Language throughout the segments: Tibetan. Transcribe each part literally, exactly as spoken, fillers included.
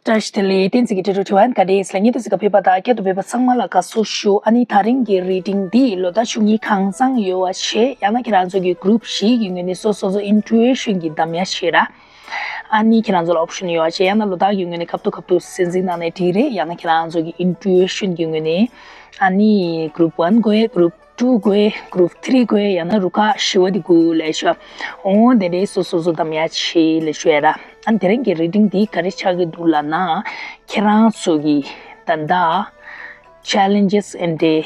བཀྲ་ཤིས་བདེ་ལེགས། བསྟན་འཛིན་གྱི་དྲ་གྲོགས་དྲི་བ་ག་རེ་ལ་ཉེ་དུ་ཟིག་ག་ཕེབས་པ་དང་བསྐྱར་དུ་ཕེབས་པ་ཚང་མ་ལ་དགའ་བསུ་ཞུ། ཨ་ནི་ད་རིང་གི་རི་ཌིང་འདི་ལོ་ཟླ་བཅུ་གཉིས་གང་ཚང་ཡོད་བ་བྱས། ཡང་ན་ཁྱེད་རང་ཚོ་གི་གུ་རུབ་བཞི་གི་ངོས་ནས་སོ་སོ་སོ་ཨིན་ཊུ་ཨི་ཤན་གྱི་གདམ་ཡ་བྱེད་ར། ཨ་ནི་ཁྱེད་རང་ཚོ་ལ་ཨོབ་ཤན་ཡོད་བ་བྱས། ཡང་ན་ལོ་རྟགས་ཀྱི་ངོས་ནས་སྐབས་ཐོག་སྐབས་ཐོག་སེམས་གཟིགས་གནང་ནས་འགྲིག་རེད། ཡང་ན་ཁྱེད་རང་ཚོ་གི་ཨིན་ཊུ་ཨི་ཤན་གྱི་ངོས་ནས་ཨ་ནི་གུ་རུབ་ཝན་དགོས། གུ་རུབ་ཊུ་དགོས། གུ་རུབ་ཐི་རི་དགོས། ཡང་ན་རུ་ཁག་བཞི་བ་དེ་དགོས་ལབ་ཤོག་འོ་དེ་འདྲའི་སོ་སོ་སོ་གདམ་ཡ་བྱེད་ལབ་ཤོད་ཡ་ར། ཨ་ནི་དེ་རིང་གི་རི་ཌིང་འདི་ག་རེ་ཆགས་ཀྱི་འདུག་ལབ་ན། ཁྱེད་རང་ཚོ་གི་ད་ལྟ་ཆེ་ལེན་ཇེས་ཨེ་འདྲ་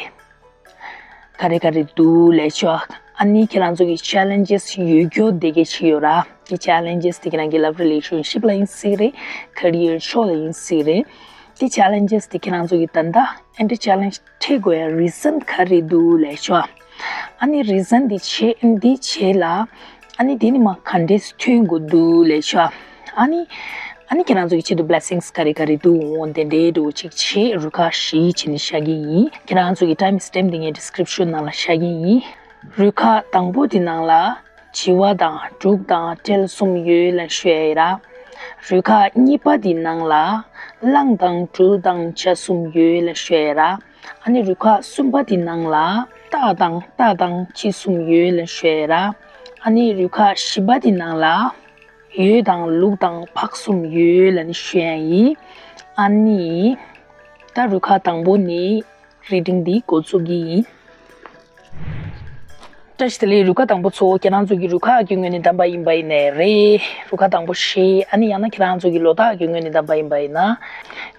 ག་རེ་ག་རེ་འདུག་ལབ་ཤོག་ཨ་ནི་ཁྱེད་རང་ཚོ་གི་ཆེ་ལེན་ཇེས་ཡོད་རྒྱུ་དེ་ག་ཅི་ཡོད་ར། དེ་ཆེ་ལེན་ཇེས་དེ་ཁྱེད་རང་གི་ལབ་རི་ལེ་ཤན་ཤིབ་ལ་ཡིན་སྲིད་རེད། ཁེ་རི་ཡར་ཕྱོགས་ལ་ཡིན་སྲིད་རེད། དེ་ཆེ་ལེན་ཇེས་དེ་ཁྱེད་རང་ཚོ་གི་ད་ལྟ་ཨེ་འདྲ་ཆེ་ལེན་ཇི་འཕྲད་དགོས་ཡ་རི་ཛན་ག་རེ་འདུག་ལབ་ཤོག་ཨ་ནི་རི་ཛན་འདི་བྱེད་འདི་བྱེད་ལ། ཨ་ནི་དེ་ནི་མ་ག་འདྲས་ཐོན་དགོས་འདུག་ལབ་ཤོག་ཨ་ནི་ཨ་ནི་ཁྱེད་རང་ཚོ་གི་ཆེད་དུ་བྷི་ལེ་སིང་ག་རེ་ག་རེ་འདུག་འོ་དེ་འདྲའི་འགྲོ་གཅིག་བྱེད། རུ་ཁག་བཞི་བྱས་ནས་བཞག་གི་ཡིན། ཁྱེད་རང་ཚོ་གི་ཊའིམ་སི་ཊེམ་དེ་ངས་ཌི་སི་ཀི་རིབ་ཤན་ནང་ལ་བཞག་གི་ཡིན། རུ་ཁག་དང་པོ་དེ་ནང་ལ་བྱི་བ་དང་འབྲུག་དང་སྤྲེལ་གསུམ་ཡོད་ལབ་ཤོད་ཡ་ར། རུ་ཁག་གཉིས་པ་དེ་ནང་ལ་གླང་དང་སྦྲུལ་དང་བྱ་གསུམ་ཡོད་ལབ་ཤོད་ཡ་ར། ཨ་ནི་རུ་ཁག་གསུམ་པ་དེ་ནང་ལ་སྟག་དང་རྟ་དང་ཁྱི་གསུམ་ཡོད་ལབ་ཤོད་ཡ་ར། ཨ་ནི་རུ་ཁག་བཞི་པ་དེ་ནང་ལ་འོད་དང་ལུག་དང་ཕག་གསུམ་ཡོད་ལབ་ནས་ཤོད་ཡ་ཡིན། ཨ་ནི་ད་རུ་ཁག་དང་པོ་ནི་རི་ཌིང་འདི་འགོ་འཛུགས་ཀྱི་ཡིན། བཀྲ་ཤིས་བདེ་ལེགས། རུ་ཁག་དང་པོ་ཚོ་ཁྱེད་རང་ཚོ་གི་རུ་ཁག་གི་ངོས་ནས་གདམ་པ་ཡིན་པ་ཡིན་ནའི་རེད། རུ་ཁག་དང་པོ་བཞི། ཨ་ནི་ཡང་ན་ཁྱེད་རང་ཚོ་གི་ལོ་རྟགས་ཀྱི་ངོས་ནས་གདམ་པ་ཡིན་པ་ཡིན་ན།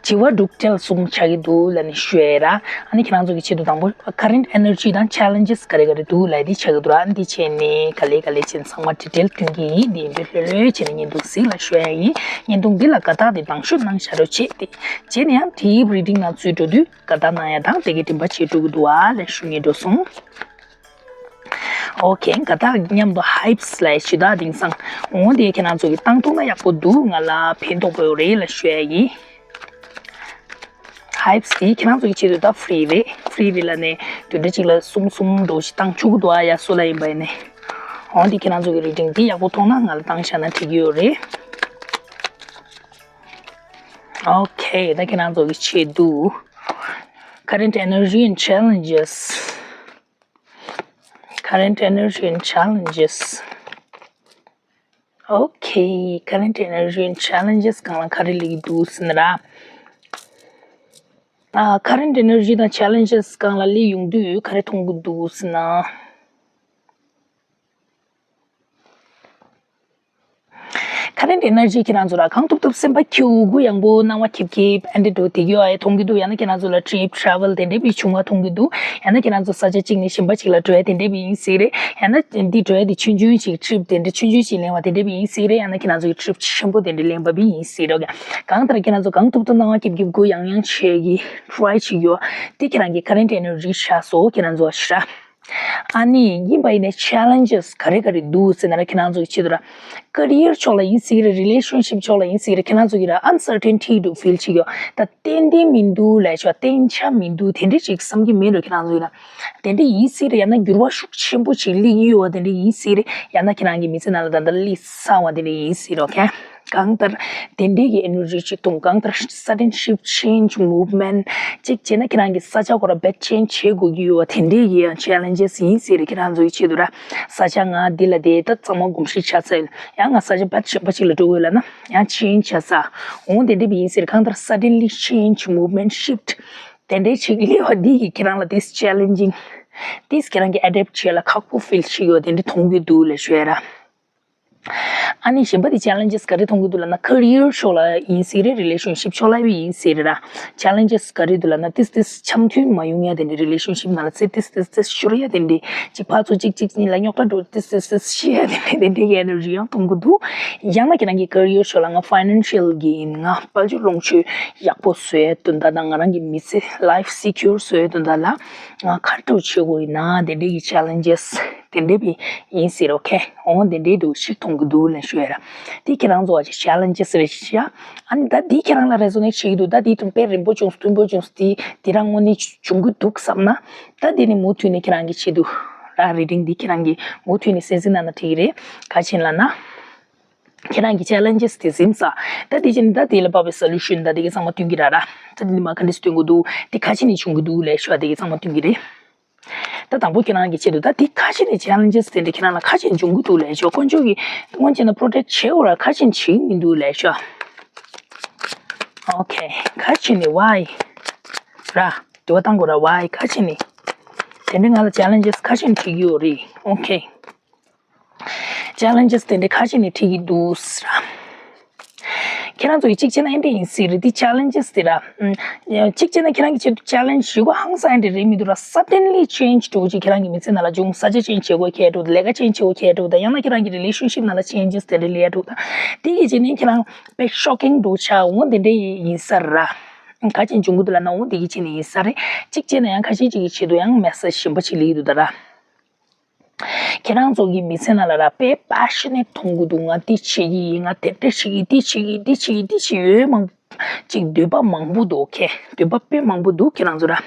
བྱི་བ་འབྲུག་སྤྲེལ་གསུམ་ཆགས་ཀྱི་འདུག་ལབ་ནས་ཤོད་ཡ་ར། ཨ་ནི་ཁྱེད་རང་ཚོ་གི་ཆེད་དུ་དང་པོ་ཀ་རེན་ཊི་ཨེ་ནར་ཇི་དང་ཆེ་ལེན་ཇེས་ག་རེ་ག་རེ་འདུག་ལབ་དེ་ཆགས་ཀྱི་འདུག་ར། ཨ་ནི་དེ་བྱས་ནས་ག་ལེ་ག་ལེ་བྱས་ནས་ཚང་མ་ཌི་ཊེལ་སྟོན་གྱི་ཡིན། དེ་ཡིན་དུས་ལྷོད་ལྷོད་བྱས་ནས་བརྙན་ཐུང་གཟིགས་ལབ་ཤོད་ཡ་ཡིན། བརྙན་ཐུང་འདི་ལ་དགའ་རྟགས་དེ་དང་ཤོས་གནང་བཞག་རོགས་བྱེད། དེ་བྱས་ནས་ཡང་དེའི་རི་ཌིང་ནང་ཚུད་འགྲོ་དུས་དགའ་རྟགས་གནང་ཡ་དང་དེ་གའི་འགྲེམས་པ་བྱེད་འགྲོ་གི་འདུག་ཨ་ལབ་ཞུ་སྙིང་འདོད་སོང་། ཨོ་ཁེ། དགའ་རྟགས་མཉམ་དུ་ཧའིབ་སི་ལབ་ཞུ་དག་དེང་སང་འོང་དེ་ཁྱེད་རང་ཚོ་གི་བཏང་ཐུབ་ན་ཡག་པོ་འདུག་ང་ལ་ཕན་ཐོགས་པོ་རེད་ལབ་ཞུ་ཡ་ཡིན། ཧའིབ་སི་དེ་ཁྱེད་རང་ཚོ་གི་ཆེད་དུ་ད་ཧྥི་རི་རེད། ཧྥི་རི་རེད་ལབ་ནས་བདུན་ཕྲག་གཅིག་ལ་གསུམ་གསུམ་འགྲོ་ཞིག་བཏང་ཆོག་གི་འདུག་ཨ། ཡ་སུ་ལ་ཡིན་པ་ཡིན་ནས། འོང་དེ་ཁྱེད་རང་ཚོ་གི་རི་ཌིང་དེ་ཡག་པོ་མཐོང་ན་ང་ལ་བཏང་བཞག་ན་འགྲིག་གི་ཡོད་རེད། ཨོ་ཁེ། ད་ཁྱེད་རང་ཚོ་གི་ཆེད་དུ་Current energy and challenges. Current energy and challenges. Okay, current energy and challenges སྒང་ལ་ག་རེ་སླེབས་ཀྱི་འདུག་ཟེར་ན་ར། ཨ། Current energy དང་challenges སྒང་ལ་སླེབས་ཡོང་དུས་ག་རེ་མཐོང་གི་འདུག་ཟེར་ན། Current energy ཁྱེད་རང་ཚོ་ལ་གང་ཐུབ་ཐུབ་སེམས་པ་ཁྱེའུ་གུ་ཡངས་པོ་སྣང་བ་ཁེབ་ཁེབ་ཨ་འདྲ་འགྲོ་བསྡད་ཀྱི་ཡོད་ཨེ་མཐོང་གི་འདུག་ཡང་ན་ཁྱེད་རང་ཚོ་ལ་trip travel དེ་འདྲ་བའི་བྱུང་བ་མཐོང་གི་འདུག་ཡང་ན་ཁྱེད་རང་ཚོ་ས་ཆ་གཅིག་ནས་གཞན་པ་གཅིག་ལ་འགྲོ་ཡ་དེ་འདྲ་བའི་ཡིན་སྲིད་རེད། ཡང་ན་འདི་འགྲོ་ཡ་དེ་ཆུང་ཆུང་ཞིག་trip དེ་འདྲ་ཆུང་ཆུང་ཞིག་ལེན་པ་དེ་འདྲ་བའི་ཡིན་སྲིད་རེད། ཡང་ན་ཁྱེད་རང་ཚོ་གི་trip ཆེན་པོ་དེ་འདྲ་ལེན་པ་བའི་ཡིན་སྲིད་རེད། གང་ལྟར་ཁྱེད་རང་ཚོ་གང་ཐུབ་ཐུབ་སྣང་བ་ཁེབ་ཁེབ་གུ་ཡངས་ཡངས་བྱེད་ཀྱི་try བྱེད་ཀྱི་ཡོད། དེ་ཁྱེད་རང་གི་current energy ཆགས་སོ་ཁྱེད་རང་ཚོ་ཤ། ཨ་ནི་ཡིན་པ་ཡིན་ནའི་challenges ག་རེ་ག་རེ་འདུག་ཟེར་ན་ར། ཁྱེད་རང་ཚོ་གི་ཆེད་དུ་ར་career ཕྱོགས་ལ་ཡིན་སྲིད་རེད། relationship ཕྱོགས་ལ་ཡིན་སྲིད་རེད། ཁྱེད་རང་ཚོ་གི་ར་uncertainty དུ་feel བྱེད་ཀྱི་ཡོད། ད་ཏན་ཏན་མི་འདུག་ལབ་ཤོག་གཏན་ཆ་མི་འདུག་དེ་འདྲ་ཅིག་བསམ་གྱི་མེད་འགྲོ་ཁྱེད་རང་ཚོ་གི་ར། དེ་འདྲ་ཡིན་སྲིད་རེད། ཡང་ན་འགྱུར་བ་ཤུགས་ཆེན་པོ་ཅིག་སླེབས་ཀྱི་ཡོད་པ་དེ་འདྲ་ཡིན་སྲིད་རེད། ཡང་ན་ཁྱེད་རང་གི་མི་ཚེ་ནང་ལ་ད་ལྟ་སླེབས་ཚར་བ་དེ་འདྲ་ཡིན་སྲིད་རོ་ཁེ། གང་ལྟར་དེ་འདྲའི་གི་energy ཅིག་མཐོང་། གང་ལྟར་sudden shift change movement ཅིག་བྱས་ན་ཁྱེད་རང་གི་ས་ཆ་ཁོ་ར་vacate change བྱེད་དགོས་ཀྱི་ཡོད་པ་དེ་འདྲའི་གི་ཡང་challenges ཡིན་ཟེར་ཁྱེད་རང་ཚོའི་ཆེད་དུ་ར། ས་ཆ་ང་འདི་ལ་བསྡད་ད་གཙང་མ་གོམས་གཤིས་ཆགས་ཚར། ཡང་ང་ས་ཆ་ཕར་གཞན་པ་ཅིག་ལ་འགྲོ་དགོས་ལབ་ན་ཡང་change བྱ་ས། འོང་དེ་འདྲའི་བི་ཡིན་ཟེར། གང་ལྟར་suddenly change movement shift དེ་འདྲའི་ཅིག་སླེབས་པ་འདི་གི་ཁྱེད་རང་ལ་this challenging this ཁྱེད་རང་གི་adapt བྱེད་ལ་ཁག་པོ་feel བྱེད་ཀྱི་ཡོད་དེ་འདྲ་མཐོང་གི་འདུག་ལབ་ཞུ་ཡ་ར། ཨ་ནི་གཞན་པ་དེ་challenges ག་རེ་མཐོང་གི་འདུག་ལབ་ན་career ཕྱོགས་ལ་ཡིན་སྲིད་རེད། relationship ཕྱོགས་ལ་ཡིན་སྲིད་རེད་ར། challenges ག་རེ་འདུག་ལབ་ན་ཏིས་ཏིས་འཆམ་མཐུན་མ་ཡོང་ཡ་དེ་འདྲ་relationship ནང་ལ་ཚེ་ཏིས་ཏིས་ཏིས་ཤོར་ཡ་དེ་འདྲ་ཅིག་ཕར་ཚུར་ཅིག་ཅིག་གཉིས་ལ་རྙོག་དྲ་འགྲོ་ཏིས་ཏིས་ཏིས་ཤི་ཡ་དེ་འདྲ་དེ་འདྲའི་གི་energy ཡང་མཐོང་གི་འདུག་ཡང་ན་ཁྱེད་རང་གི་career ཕྱོགས་ལ་ང་financial གི་ཡིན། ང་དཔལ་འབྱོར་ལོངས་སྤྱོད་ཡག་པོ་བཟོ་ཡ་དོན་དག་དང་ང་རང་གི་མི་ཚེ་life secure བཟོ་ཡ་དོན་དག་ལ་ང་ག་རེ་བྱེད་དགོས་ཡིན་ན་དེ་འདྲའི་གི་challenges དེ་འདྲའི་བི་ཡིན་ཟེར། ཨོ་ཁེ། འོ་དེ་འདྲའི་འདུག་ཅིག་མཐོང་གི་འདུག་ལབ་ཞུ་ཡ་ར། དེ་ཁྱེད་རང་ཚོ་བ་ཅིག་challenges རེད་ཤག་ཨ་ནི་ད་དེ་ཁྱེད་རང་ལ་resonate བྱེད་ཀྱི་འདུག་ད་དེ་དུ་དཔེ་རིང་པོ་བྱུང་སོང་། མཐུན་པོ་བྱུང་སོང་། དེ་དེ་རང་དངོས་གནས་བྱུང་གི་འདུག་བསམ་ན། ད་དེ་ནི་མུ་མཐུད་ནས་ཁྱེད་རང་གི་ཆེད་དུ་ར་reading འདི་ཁྱེད་རང་གི་མུ་མཐུད་ནས་གསན་གཟིགས་གནང་ན་འགྲིག་གི་རེད། ག་ཅི་ལབ་ན། ཁྱེད་རང་གི་challenges་དེ་ཟིན་ས། ད་དེ་བཞིན་ད་དེ་ལ་དཔག་པའི་solution་ད་དེ་གི་ཚང་མ་སྟོན་གྱི་ར་ར། ད་དེ་ནི་མ་ག་འདྲས་སྟོན་དགོས་འདུག་དེ་ག་ཅི་ནས་བྱུང་གི་འདུག་ལབ་ཤོག་དེ་གི་ཚང་མ་སྟོན་གྱི་རེད། ད་དང་པོ་ཁྱེད་རང་གི་ཆེད་དུ་ད་དེ་ག་ཅི་ནས་challenges་དེ་འདྲ་ཁྱེད་རང་ལ་ག་ཅི་ནས་འབྱུང་གི་འདུག་ལབ་ཤོག་དཀོན་མཆོག་གིས་སྔོན་ཆད་ན་protect་བྱེད་འོ་ར་ག་ཅི་ནས་བྱེད་ཀྱི་མི་འདུག་ལབ་ཤོག Okay ག་ཅི་ནས་why་ར་དྲི་བ་བཏང་དགོས་ར་why་ག་ཅི་ནས་དེ་འདྲ་ང་ལ་challenges་ག་ཅི་ནས་འཕྲད་ཀྱི་ཡོད་རེད། Okay challenges་དེ་འདྲ་ག་ཅི་ནས་འཕྲད་ཀྱི་འདུག་ཟེར། ཁྱེད་རང་ཚོ་ཡི་གཅིག་བྱས་ན་ཨེ་འདྲ་ཡིན་སྲིད་རེད་དེ་challenges་དེ་ར། ཨམ། གཅིག་བྱས་ན་ཁྱེད་རང་གི་ཆེད་དུ་challenge་ཞུ་དགོས་ཧང་སང་ཨེ་འདྲ་རེད་མི་འདུག་ར། suddenly change་འགྲོ་ཅིག་ཁྱེད་རང་གི་མི་ཚེ་ནང་ལ་བྱུང་ས་ཆ་change་བྱེད་དགོས་ཁྱེད་འགྲོ་ལས་ཀ་change་བྱེད་དགོས་ཁྱེད་འགྲོ་ད་ཡང་ན་ཁྱེད་རང་གི་relationship་ནང་ལ་changes་དེ་འདྲ་ལས་འགྲོ་ད། དེ་གི་རྗེས་ནས་ཁྱེད་རང་དཔེ་shocking་འགྲོ་ཆགས་འོང་དེ་འདྲ་ཡིན་ས་ར། ག་ཅིག་འབྱུང་གི་འདུག་ལབ་ན་འོང་དེ་གི་རྗེས་ནས་ཡིན་ས་རེད། གཅིག་བྱས་ན་ཡང་ཁ་ཤས་ཅིག་གི་ཆེད་དུ་ཡང་message་གཞན་པ་ཅིག་ལེགས་འདུག་ད་ར། ཁྱེད་རང་ཚོ་གི་མི་ཚེ་ནང་ལ་ར་དཔེ་passionate་མཐོང་གི་འདུག་ང་འདི་བྱེད་ཀྱི་ཡིན། ང་དེ་འདྲ་བྱེད་ཀྱི་འདི་བྱེད་ཀྱི་འདི་བྱེད་ཀྱི་འདི་བྱེད་ཡོད་མང་ཅིག་འདོད་པ་མང་པོ་འདུག་okay འདོད་པ་དཔེ་མང་པོ་འདུག་ཁྱེད་རང་ཚོ་ར།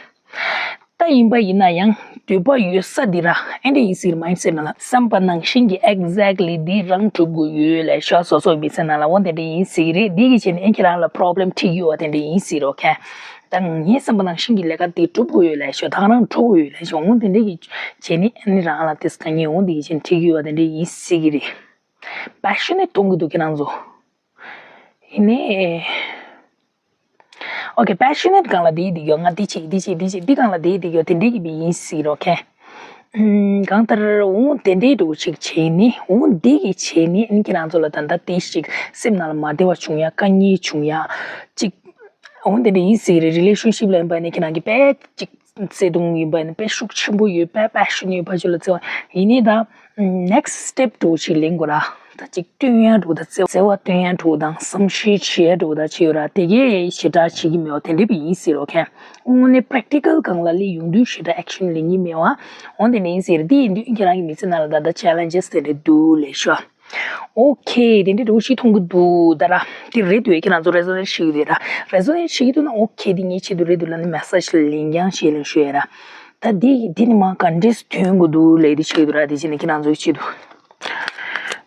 ད་ཡིན་པ་ཡིན་ན་ཡང་འདོད་པ་ཡོད་ས་འདི་ར་ཨེ་འདྲ་ཡིན་ཟེར་mindset་ནང་ལ་བསམ་པ་ནང་བཞིན་གྱི་exactly་འདི་རང་སྒྲུབ་དགོས་ཡོད་ལབ་ཤོག་སོ་སོའི་མི་ཚེ་ནང་ལ་འོ་དེ་འདྲ་ཡིན་ཟེར་གྱི་རེད། འདི་གི་ཆེད་ནས་ཨེ་ཁྱེད་རང་ལ་problem་འཁྲི་གི་ཡོད་པ་དེ་འདྲ་ཡིན་ཟེར་རོ་okay ད་ངའི་བསམ་པ་ནང་བཞིན་གྱི་ལས་ཀ་འདི་སྒྲུབ་དགོས་ཡོད་ལབ་ཤོག་ད་ག་རང་འགྲོ་དགོས་ཡོད་ལབ་ཤོག་འོ་དེ་འདྲ་གི་བྱས་ནས་ཨ་ནི་རང་ལ་དེ་དཀའ་ངལ་འོ་འདི་གི་ཆེད་ནས་འཁྲི་གི་ཡོད་པ་དེ་འདྲ་ཡིན་ཟེར་གྱི་རེད། passionate་མཐོང་གི་འདུག་ཁྱེད་རང་ཚོ། ཡིན་ནའི། okay passionate་སྒང་ལ་དེའི་དེ་ཡོད་ང་འདི་བྱེད་འདི་བྱེད་འདི་བྱེད་འདི་སྒང་ལ་དེའི་དེ་ཡོད་དེ་འདྲའི་གི་མི་ཡིན་ཟེར་རོ་okay གང་ལྟར་འོང་དེ་འདྲའི་འགྲོ་ཅིག་བྱས་ནི་འོང་འདི་གི་བྱས་ནི་ཨིན་ཁྱེད་རང་ཚོ་ལ་ད་ལྟ་དེ་ཞིག་སེམས་ནང་ལ་མ་བདེ་བ་བྱུང་ཡ་དཀའ་ངལ་བྱུང་ཡ་ཅིག་འོང་དེ་འདྲ་ཡིན་ཟེར་རེད། relationship་ལ་ཡིན་པ་ནི་ཁྱེད་རང་གི་དཔེ་ཅིག་བརྩེ་དུང་ཡིན་པ་ནི་དཔེ་ཤུགས་ཆེན་པོ་ཡོད་དཔེ་passion་ཡོད་ཕ་ཆོས་ལ་བརྩེ་བ་ཡིན་ནི་ད་next step་འགྲོ་ཅིག་ལེན་དགོས་ར། ད་ཅིག་སྟོན་ཡ་འགྲོ་ད་བརྩེ་བ་སྟོན་ཡ་འགྲོ་དང་བསམ་ཤེས་བྱེད་ཡ་འགྲོ་ད་ཅིག་ཡོད་ར་དེ་གས་ཞེ་དྲག་བྱེད་ཀྱི་མེད་བ་དེ་འདྲ་བི་ཡིན་ཟེར་རོ་ཁན། དངོས་གནས་practical་སྒང་ལ་སླེབས་ཡོང་དུས་ཞེ་དྲག་action་ལེན་གྱི་མེད་བ། འོན་ཏེ་ནི་ཟེར་འདི་ཡིན་དུས་ཁྱེད་རང་གི་མི་ཚེ་ནང་ལ་ད་ལྟ་challenges་དེ་འདྲ་འདུག་ལས་ཤོག okay དེ་འདྲ་འགྲོ་ཞིག་མཐོང་གི་འདུག་ད་ར། དེ་རེད་འདུག་ཁྱེད་རང་ཚོ་resonate་བྱེད་ཀྱི་འདུག་ར། resonate་བྱེད་ཀྱི་འདུག་ན་okay་དེ་ངའི་ཆེད་དུ་རེད་འདུག་ལ་ནི་message་ལེན་རྐྱང་བྱེད་ལེན་ཤོད་ཡ་ར། ད་འདི་འདི་ནི་མ་ག་འདྲས་ཐོན་དགོས་འདུག་ལས་འདི་བྱེད་ཀྱི་འདུག་ར། དེ་བྱས་ནས་ཁྱེད་རང་ཚོའི་ཆེད་དུ།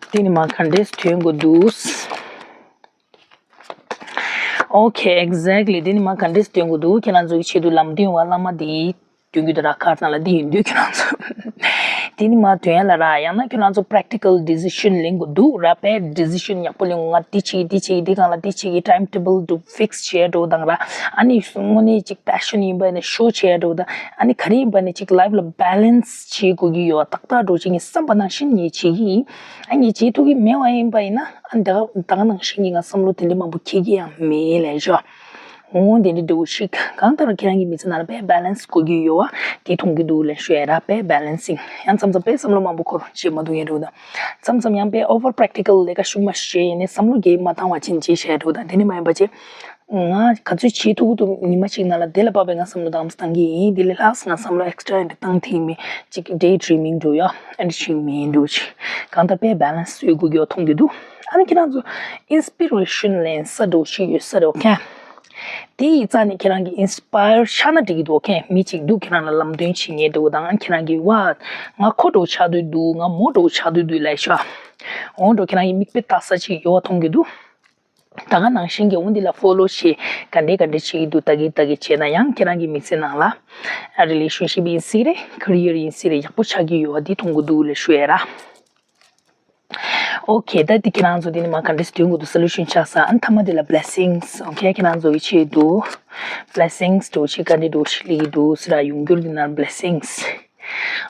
འདི་ནི་མ་ག་འདྲས་ཐོན་དགོས་འདུག okay exactly འདི་ནི་མ་ག་འདྲས་ཐོན་དགོས་འདུག་ཁྱེད་རང་ཚོའི་ཆེད་དུ་ལམ་སྟོན་བ་བླ་མ་འདི་སྟོན་གྱི་འདུག་ར། ཁར་ནང་ལ་འདི་ཡིན་དུས་ཁྱེད་རང་ཚོ། འདི་ནི་མ་ཐོན་ཡ་ལ་ར་ཡང་ན་ཁྱེད་རང་ཚོ་practical decision་ལེན་དགོས་འདུག་ར། དཔེ་decision་ཡག་པོ་ལེན་དགོས། ང་འདི་བྱེད་འདི་བྱེད་འདི་སྒང་ལ་འདི་བྱེད་ཀྱི་time table་དུ་fix་བྱས་འགྲོ་དང་ར། ཨ་ནི་དངོས་གནས་ཅིག་passion་ཡིན་པ་ནི་show་བྱས་འགྲོ་དང་ཨ་ནི་ག་རེ་ཡིན་པ་ནི་ཅིག་life་ལ་balance་བྱེད་དགོས་ཀྱི་ཡོད་ཏག་ཏག་འགྲོ་ཅིག་ངས་བསམ་པ་ནང་བཞིན་ངས་བྱེད་ཀྱི་ཡིན། ཨ་ངས་བྱེད་ཐུབ་ཀྱི་མེད་པ་ཡིན་པ་ཡིན་ན་ཨ་ད་ག་ད་ག་ནང་བཞིན་གྱི་ང་བསམ་བློ་དེ་འདྲ་མང་པོ་འཁྱེར་གྱི་ཡང་མེད་ལས་ཤོག་འོང་དེ་འདྲ་འདྲ་བོ་ཞིག་གང་ལྟར་ཁྱེད་རང་གི་མི་ཚེ་ནང་ལ་དཔེ་balance་དགོས་ཀྱི་ཡོད་བ་དེ་མཐོང་གི་འདུག་ལས་ཤོད་ཡ་ར། དཔེ་balancing་ཡང་མཚམས་མཚམས་དཔེ་བསམ་བློ་མང་པོ་འཁོར་བྱེད་མ་ཐུབ་ཡ་འདྲ་བོ་དང་མཚམས་མཚམས་ཡང་དཔེ་over practical་ལས་ཀ་ཤུགས་མ་བྱས་ནས་བསམ་བློ་རྒྱས་མ་བཏང་བ་ཅན་བྱེད་བྱས་འདྲ་བོ་དང་དེ་ནི་མ་ཡིན་པ་བྱས། ང་ག་ཚོད་བྱེད་ཐུབ་ཐུབ་ཉི་མ་གཅིག་ནང་ལ་དེ་ལ་དཔག་པའི་ང་བསམ་བློ་དང་བཏང་གི་ཡིན། དེ་ལས་ལྷག་ང་བསམ་བློ་extra་and་བཏང་ཐེངས་མེད་ཅིག་daydreaming་འགྲོ་ཡ་and་ཤིང་མིན་འགྲོ་ཅིག་གང་ལྟར་དཔེ་balance་བཟོས་དགོས་ཀྱི་མཐོང་གི་འདུག་ཨ་ནི་ཁྱེད་རང་ཚོ་inspiration་ལེན་ས་འགྲོ་ཞིག་ཡོད་ས་རེད་okay དེ་ཡི་རྩ་ནས་ཁྱེད་རང་གི་inspire་ཆགས་ན་འགྲིག་གི་འདུག okay མི་གཅིག་འདུག་ཁྱེད་རང་ལ་ལམ་སྟོན་བྱེད་མཁན་འདུག་དང་ཁྱེད་རང་གི་ཝ་ང་ཁོ་འགྲོ་ཆགས་འདུག་འདུག་ང་མོ་འགྲོ་ཆགས་འདུག་འདུག་ལབ་ཤག་འོ་འགྲོ་ཁྱེད་རང་གི་མིག་དཔེ་ལྟ་ས་ཅིག་ཡོད་པ་མཐོང་གི་འདུག་ད་ག་ནང་བཞིན་གྱི་འོ་འདི་ལ་follow་བྱེད་ག་འདྲས་ག་འདྲས་བྱེད་ཀྱི་འདུག་ད་གི་ད་གི་བྱས་ན་ཡང་ཁྱེད་རང་གི་མི་ཚེ་ནང་ལ་relationship་ཡིན་སྲིད་རེད། career་ཡིན་སྲིད་རེད། ཡག་པོ་ཆགས་ཀྱི་ཡོད་པ་འདི་མཐོང་གི་འདུག་ལས་ཞུ་ཡ་ར། okay ད་འདི་ཁྱེད་རང་ཚོ་འདི་ནི་མ་ག་འདྲས་སྟོན་དགོས་འདུག solution་ཆགས་ས་ཨ་ནི་མཐའ་མ་འདི་ལ་blessings okay ཁྱེད་རང་ཚོ་གི་ཆེད་དུ་blessings་འགྲོ་ཆེད་ག་འདྲས་འགྲོ་ཆེད་ལེགས་ཀྱི་འདུག་ཟེར་ར་ཡོང་རྒྱུར་འདི་ན་blessings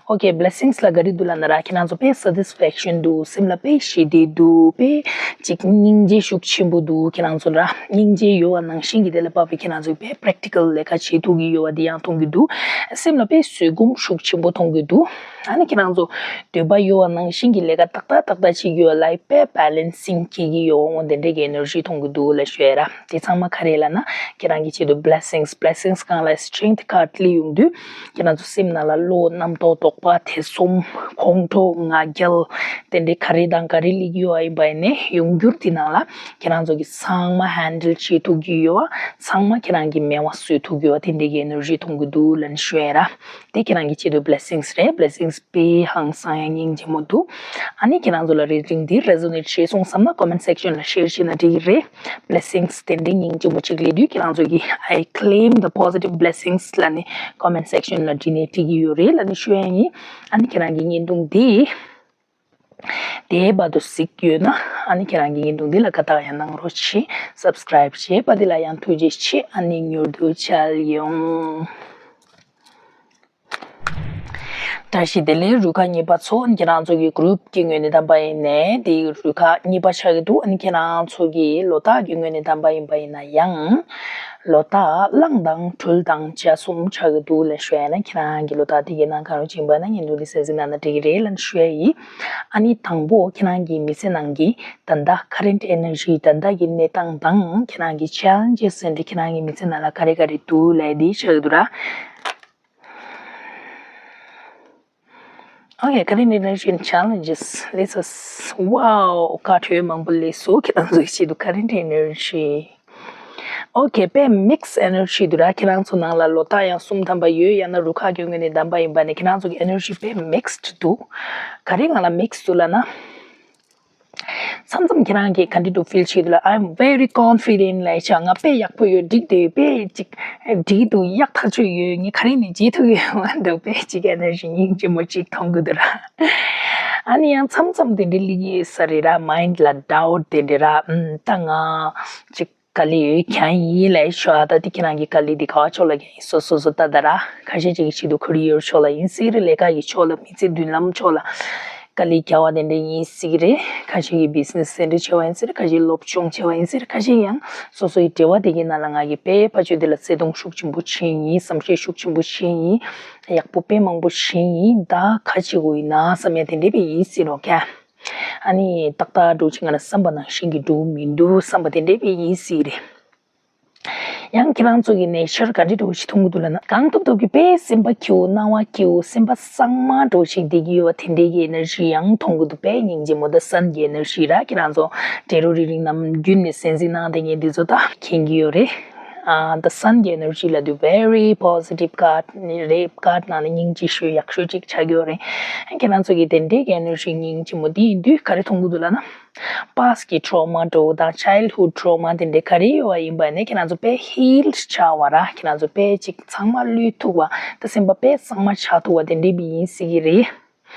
okay blessings་ལ་ག་རེ་འདུག་ལབ་ན་ར་ཁྱེད་རང་ཚོ་དཔེ་satisfaction་འདུག་སེམས་ལ་དཔེ་ཞི་བདེ་འདུག་དཔེ་ཅིག་སྙིང་རྗེ་ཤུགས་ཆེན་པོ་འདུག་ཁྱེད་རང་ཚོ་ར་སྙིང་རྗེ་ཡོད་པ་ནང་བཞིན་གྱི་དེ་ལ་དཔག་པའི་ཁྱེད་རང་ཚོ་དཔེ་practical་ལས་ཀ་བྱེད་ཐུབ་ཀྱི་ཡོད་པ་དེ་ཡང་མཐོང་གི་འདུག་སེམས་ལ་དཔེ་བཟོད་སྒོམ་ཤུགས་ཆེན་པོ་མཐོང་གི་འདུག་ཨ་ནི་ཁྱེད་རང་ཚོ་འདོད་པ་ཡོད་པ་ནང་བཞིན་གྱི་ལས་ཀ་ཏག་ཏག་ཏག་ཏག་བྱེད་ཀྱི་ཡོད་ལ་དཔེ་balancing་བྱེད་ཀྱི་ཡོད་འོ་དེ་འདྲས་ཀྱི་energy་མཐོང་གི་འདུག་ལ་ཞུ་ཡ་ར། དེ་ཚང་མ་ག་རེ་ལབ་ན་ཁྱེད་རང་གི་ཆེད་དུ་blessings blessings་སྒང་ལ་strength་card་སླེབས་ཡོང་དུས་ཁྱེད་རང་ཚོ་སེམས་ནང་ལ་བློ་སྣ་ ལྟོ་དོགས་པ་ཐེ་ཚོམ་ཁོང་ཁྲོ་ང་རྒྱལ་དེ་འདྲའི་ག་རེ་དང་ག་རེ་སླེབས་ཡོད་པ་ཡིན་པ་ཡིན་ནའི་ཡོང་འགྱུར་དེ་ནང་ལ་ཁྱེད་རང་ཚོ་གི་ཚང་མ་ཧན་ཌལ་བྱེད་ཐུབ་ཀྱི་ཡོད་པ། ཚང་མ་ཁྱེད་རང་གི་མེད་པ་བཟོ་ཐུབ་ཀྱི་ཡོད་པ་དེ་འདྲའི་གི་ཨེ་ནར་ཇི་གཏོང་གི་འདུག་ལབ་ནས་ཞུ་ཡ་ར། དེ་ཁྱེད་རང་གི་ཆེད་དུ་བྷི་ལེ་སིང་སི་རེད། བྷི་ལེ་སིང་སི་དཔེ་ཧང་སང་ཡ་སྙིང་རྗེ་མོ་འདུག་ཨ་ནི་ཁྱེད་རང་ཚོ་ལ་རེ་ཌིང་འདི་རེ་ཛོ་ནེཊ་བྱས་སོང་བསམ་ན་ཀོ་མེན་ཊི་སེག་ཤན་ལ་ཤེར་བྱས་ན་འགྲིག་གི་རེད། བྷི་ལེ་སིང་སི་དེ་འདྲའི་སྙིང་རྗེ་མོ་གཅིག་སླེབས་དུས་ཁྱེད་རང་ཚོ་གིས་I claim the positive blessings ལབ་ནས་ཀོ་མེན་ཊི་སེག་ཤན་ལ་བྲིས་ནས་འགྲིག་གི་ཡོད་རེད་ལབ་ནས་ཞུ་ཡ་ཡིན། ཨ་ནི་ཁྱེད་རང་གི་བརྙན་ཐུང་འདི་དེའི་བར་དུ་གཟིགས་ཡོད་ན་ཨ་ནི་ཁྱེད་རང་གི་བརྙན་ཐུང་འདི་ལ་དགའ་རྟགས་ཡང་གནང་རོགས་གྱིས། སབ་སི་ཀ་རེབ་བྱས་པ་འདི་ལ་ཡང་ཐུགས་རྗེ་ཆེ། ཨ་ནི་མྱུར་དུ་མཇལ་ཡོང་། བཀྲ་ཤིས་བདེ་ལེགས་རུ་ཁག་གཉིས་པ་ཚོ། ཁྱེད་རང་ཚོ་གི་གུ་རུབ་ཀྱི་ངོས་ནས་བདམས་པ་ཡིན་ནའི་དེ་རུ་ཁག་གཉིས་པ་ཆགས་ཀྱི་འདུག་ཨ་ནི་ཁྱེད་རང་ཚོ་གི་ལོ་རྟགས་ཀྱི་ངོས་ནས་བདམས་པ་ཡིན་པ་ཡིན་ན་ཡང་ལོ་རྟགས་གླང་དང་སྦྲུལ་དང་བྱ་གསུམ་ཆགས་ཀྱི་འདུག་ལབ་ཞུ་ཡ་ཡིན་ན། ཁྱེད་རང་གི་ལོ་རྟགས་དེ་གའི་ནང་གང་རུང་ཕྱིན་པ་ན་བརྙན་ཐུང་འདི་གསན་གཟིགས་གནང་ན་འགྲིག་གི་རེད་ལབ་ཞུ་ཡ་ཡིན། ཨ་ནི་དང་པོ་ཁྱེད་རང་གི་མི་ཚེ་ནང་གི་ད་ལྟ་ཁ་རེན་ཊི་ཨེ་ནར་ཇི་ད་ལྟ་གི་གནས་སྟངས་དང་ཁྱེད་རང་གི་ཆེ་ལེན་ཇེ་སི་ཟེར་འདི་ཁྱེད་རང་གི་མི་ཚེ་ནང་ལ་ག་རེ་ག་རེ་འདུག་ལབ་འདི་ཆགས་ཀྱི་འདུག་ར། Okay, current energy and challenges. Let's us. Wow, བཀའ་འཁྲོལ་མང་པོ་སླེབས་སོང་ཁྱེད་རང་ཚོའི་ཆེད་དུ། Current energy. Okay, དཔེ་མིག་སི་ཨེ་ནར་ཇི་འདུག་ར། ཁྱེད་རང་ཚོ་ནང་ལ་ལོ་རྟགས་ཡང་གསུམ་བདམས་པ་ཡོད། ཡང་ན་རུ་ཁག་གི་ངོས་ནས་བདམས་པ་ཡིན་པ་ནི་ཁྱེད་རང་ཚོ་གི་ཨེ་ནར་ཇི་དཔེ་མིག་སི་འདུག་ག་རེ་སྒང་ལ་མིག་སི་འདུག་ལབ་ན། མཚམས་མཚམས་ཁྱེད་རང་གིས་ག་འདྲ་འདུག་ཕིལ་བྱེད་འདུག་ལ། I'm very confident ལབ་བྱས། ང་དཔེ་ཡག་པོ་ཡོད། འགྲིག་བསྡད་ཡོད། དཔེ་ཅིག་འགྲིག་འདུག་ཡག་ཐག་ཆོད་ཡོད། ངས་ག་རེ་ནས་བྱེད་ཐུབ་ཡོད་མ་འདུག་དཔེ་ཅིག་ཨེ་ནར་ཇི་སྙིང་རྗེ་མོ་ཅིག་མཐོང་གི་འདུག་ར། ཨ་ནི་ཡང་མཚམས་མཚམས་དེ་འདྲའི་སླེབས་ཀྱི་ཡོད་ས་རེད་ར། མའིན་ཌི་ལ་ཌའུ་ཊི་དེ་འདྲ་ར། ཨམ། ད་ང་ཅིག་དཀའ་ལས་ཡོད་ཀྱང་ཡིན་ལབ་ཤོག་ཨ། ད་དེ་ཁྱེད་རང་གི་དཀའ་ལས་དེ་ག་བ་ཕྱོགས་ལ་ཀྱང་ཡིན། སོ་སོ་སོ་ལྟ་ད་ར། ཁ་ཤས་ཅིག་གི་ཆེད་དུ་ཁེ་རི་ཡར་ཕྱོགས་ལ་ཡིན་སྲིད་རེད། ལས་ཀ་གི་ཕྱོགས་ལ། མི་ཚེ་མདུན་ལམ་ཕྱོགས་ལ་དཀའ་ལས་རྒྱག་པ་དེ་འདྲ་ཡིན་སྲིད་རེད། ཁ་ཤས་ཀྱི་བྷི་ཛི་ནེ་སི་དེ་འདྲ་བྱེད་པ་ཡིན་སྲིད་རེད། ཁ་ཤས་སློབ་སྦྱོང་བྱེད་པ་ཡིན་སྲིད་རེད། ཁ་ཤས་ཡང་སོ་སོའི་འབྲེལ་བ་དེ་གའི་ནང་ལ་ང་གིས་དཔེ་ཕ་ཆོས་དེ་ལ་བརྩེ་དུང་ཤུགས་ཆེན་པོ་བྱས་ཡིན། བསམ་ཤེས་ཤུགས་ཆེན་པོ་བྱས་ཡིན། ཡག་པོ་དཔེ་མང་པོ་བྱས་ཡིན། ད་ག་བྱེད་དགོས་ཡིན་ན་བསམ་ཡ་དེ་འདྲ་དཔེ་ཡིན་སྲིད་རོགས་ཀྱ། ཨ་ནི་ཏག་ཏག་འགྲོ་ཅིག་ང་ལ་བསམ་པ་ནང་བཞིན་གྱི་འགྲོ་མི་འདུག་བསམ་པ་དེ་འདྲ་དཔེ་ཡིན་སྲིད་རེད། ཡང་ཁྱེད་རང་ཚོ་གི་ནེ་ཅར་ག་འདྲ་འདྲ་བོ་ཞིག་མཐོང་གི་འདུག་ལབ་ན། གང་ཐུབ་ཐུབ་ཀྱིས་དཔེ་སེམས་པ་སྐྱིད་པོ། སྣང་བ་སྐྱིད་པོ། སེམས་པ་གཙང་མ་འདྲ་བོ་ཞིག་བསྡད་ཀྱི་ཡོད་པ་དེ་འདྲའི་གི་ཨེ་ནར་ཇི་ཡང་མཐོང་གི་འདུག་དཔེ་སྙིང་རྗེ་མོ། ད་སན་གྱི་ཨེ་ནར་ཇི་ར། ཁྱེད་རང་ཚོ་འབྲི་རུ་རི་རིང་ནམ་རྒྱུན་ནས་གསན་གཟིགས་གནང་བསྡད་མཁན་འདི་ཚོ་ད་མཁྱེན་གྱི་ཡོད་རེད། ཨ། ད་སན་གྱི་ཨེ་ནར་ཇི་ལབ་དུས་very positive card རེད། ཀར་ནང་ནས་སྙིང་རྗེ་ཤོས་ཡག་ཤོས་ཅིག་ཆགས་ཀྱི་ཡོད་རེད། ཁྱེད་རང་ཚོ་གི་དེ་འདྲའི་གི་ཨེ་ནར་ཇི་སྙིང་རྗེ་མོ་འདི་ཡིན་དུས་ག་རེ་མཐོང་གི་འདུག་ལབ་ན། པཱ་སི་ཊི་གི་ཊོ་རོ་མ་འདྲ་བོ་དང་ཆའི་ལྡ་ཧུཌ་ཊོ་རོ་མ་དེ་འདྲ་ག་རེ་ཡོད་པ་ཡིན་པ་ནས་ཁྱེད་རང་ཚོ་དཔེ་ཧིལ་ཌི་ཆགས་པ་ར། ཁྱེད་རང་ཚོ་དཔེ་ཅིག་ཚང་མ་བློས་ཐུབ་པ། ད་སེམས་པ་དཔེ་གཙང་མ་ཆགས་ཐུབ་པ་དེ་འདྲའི་དཔེ་ཡིན་སྲིད་ཀྱི་རེད།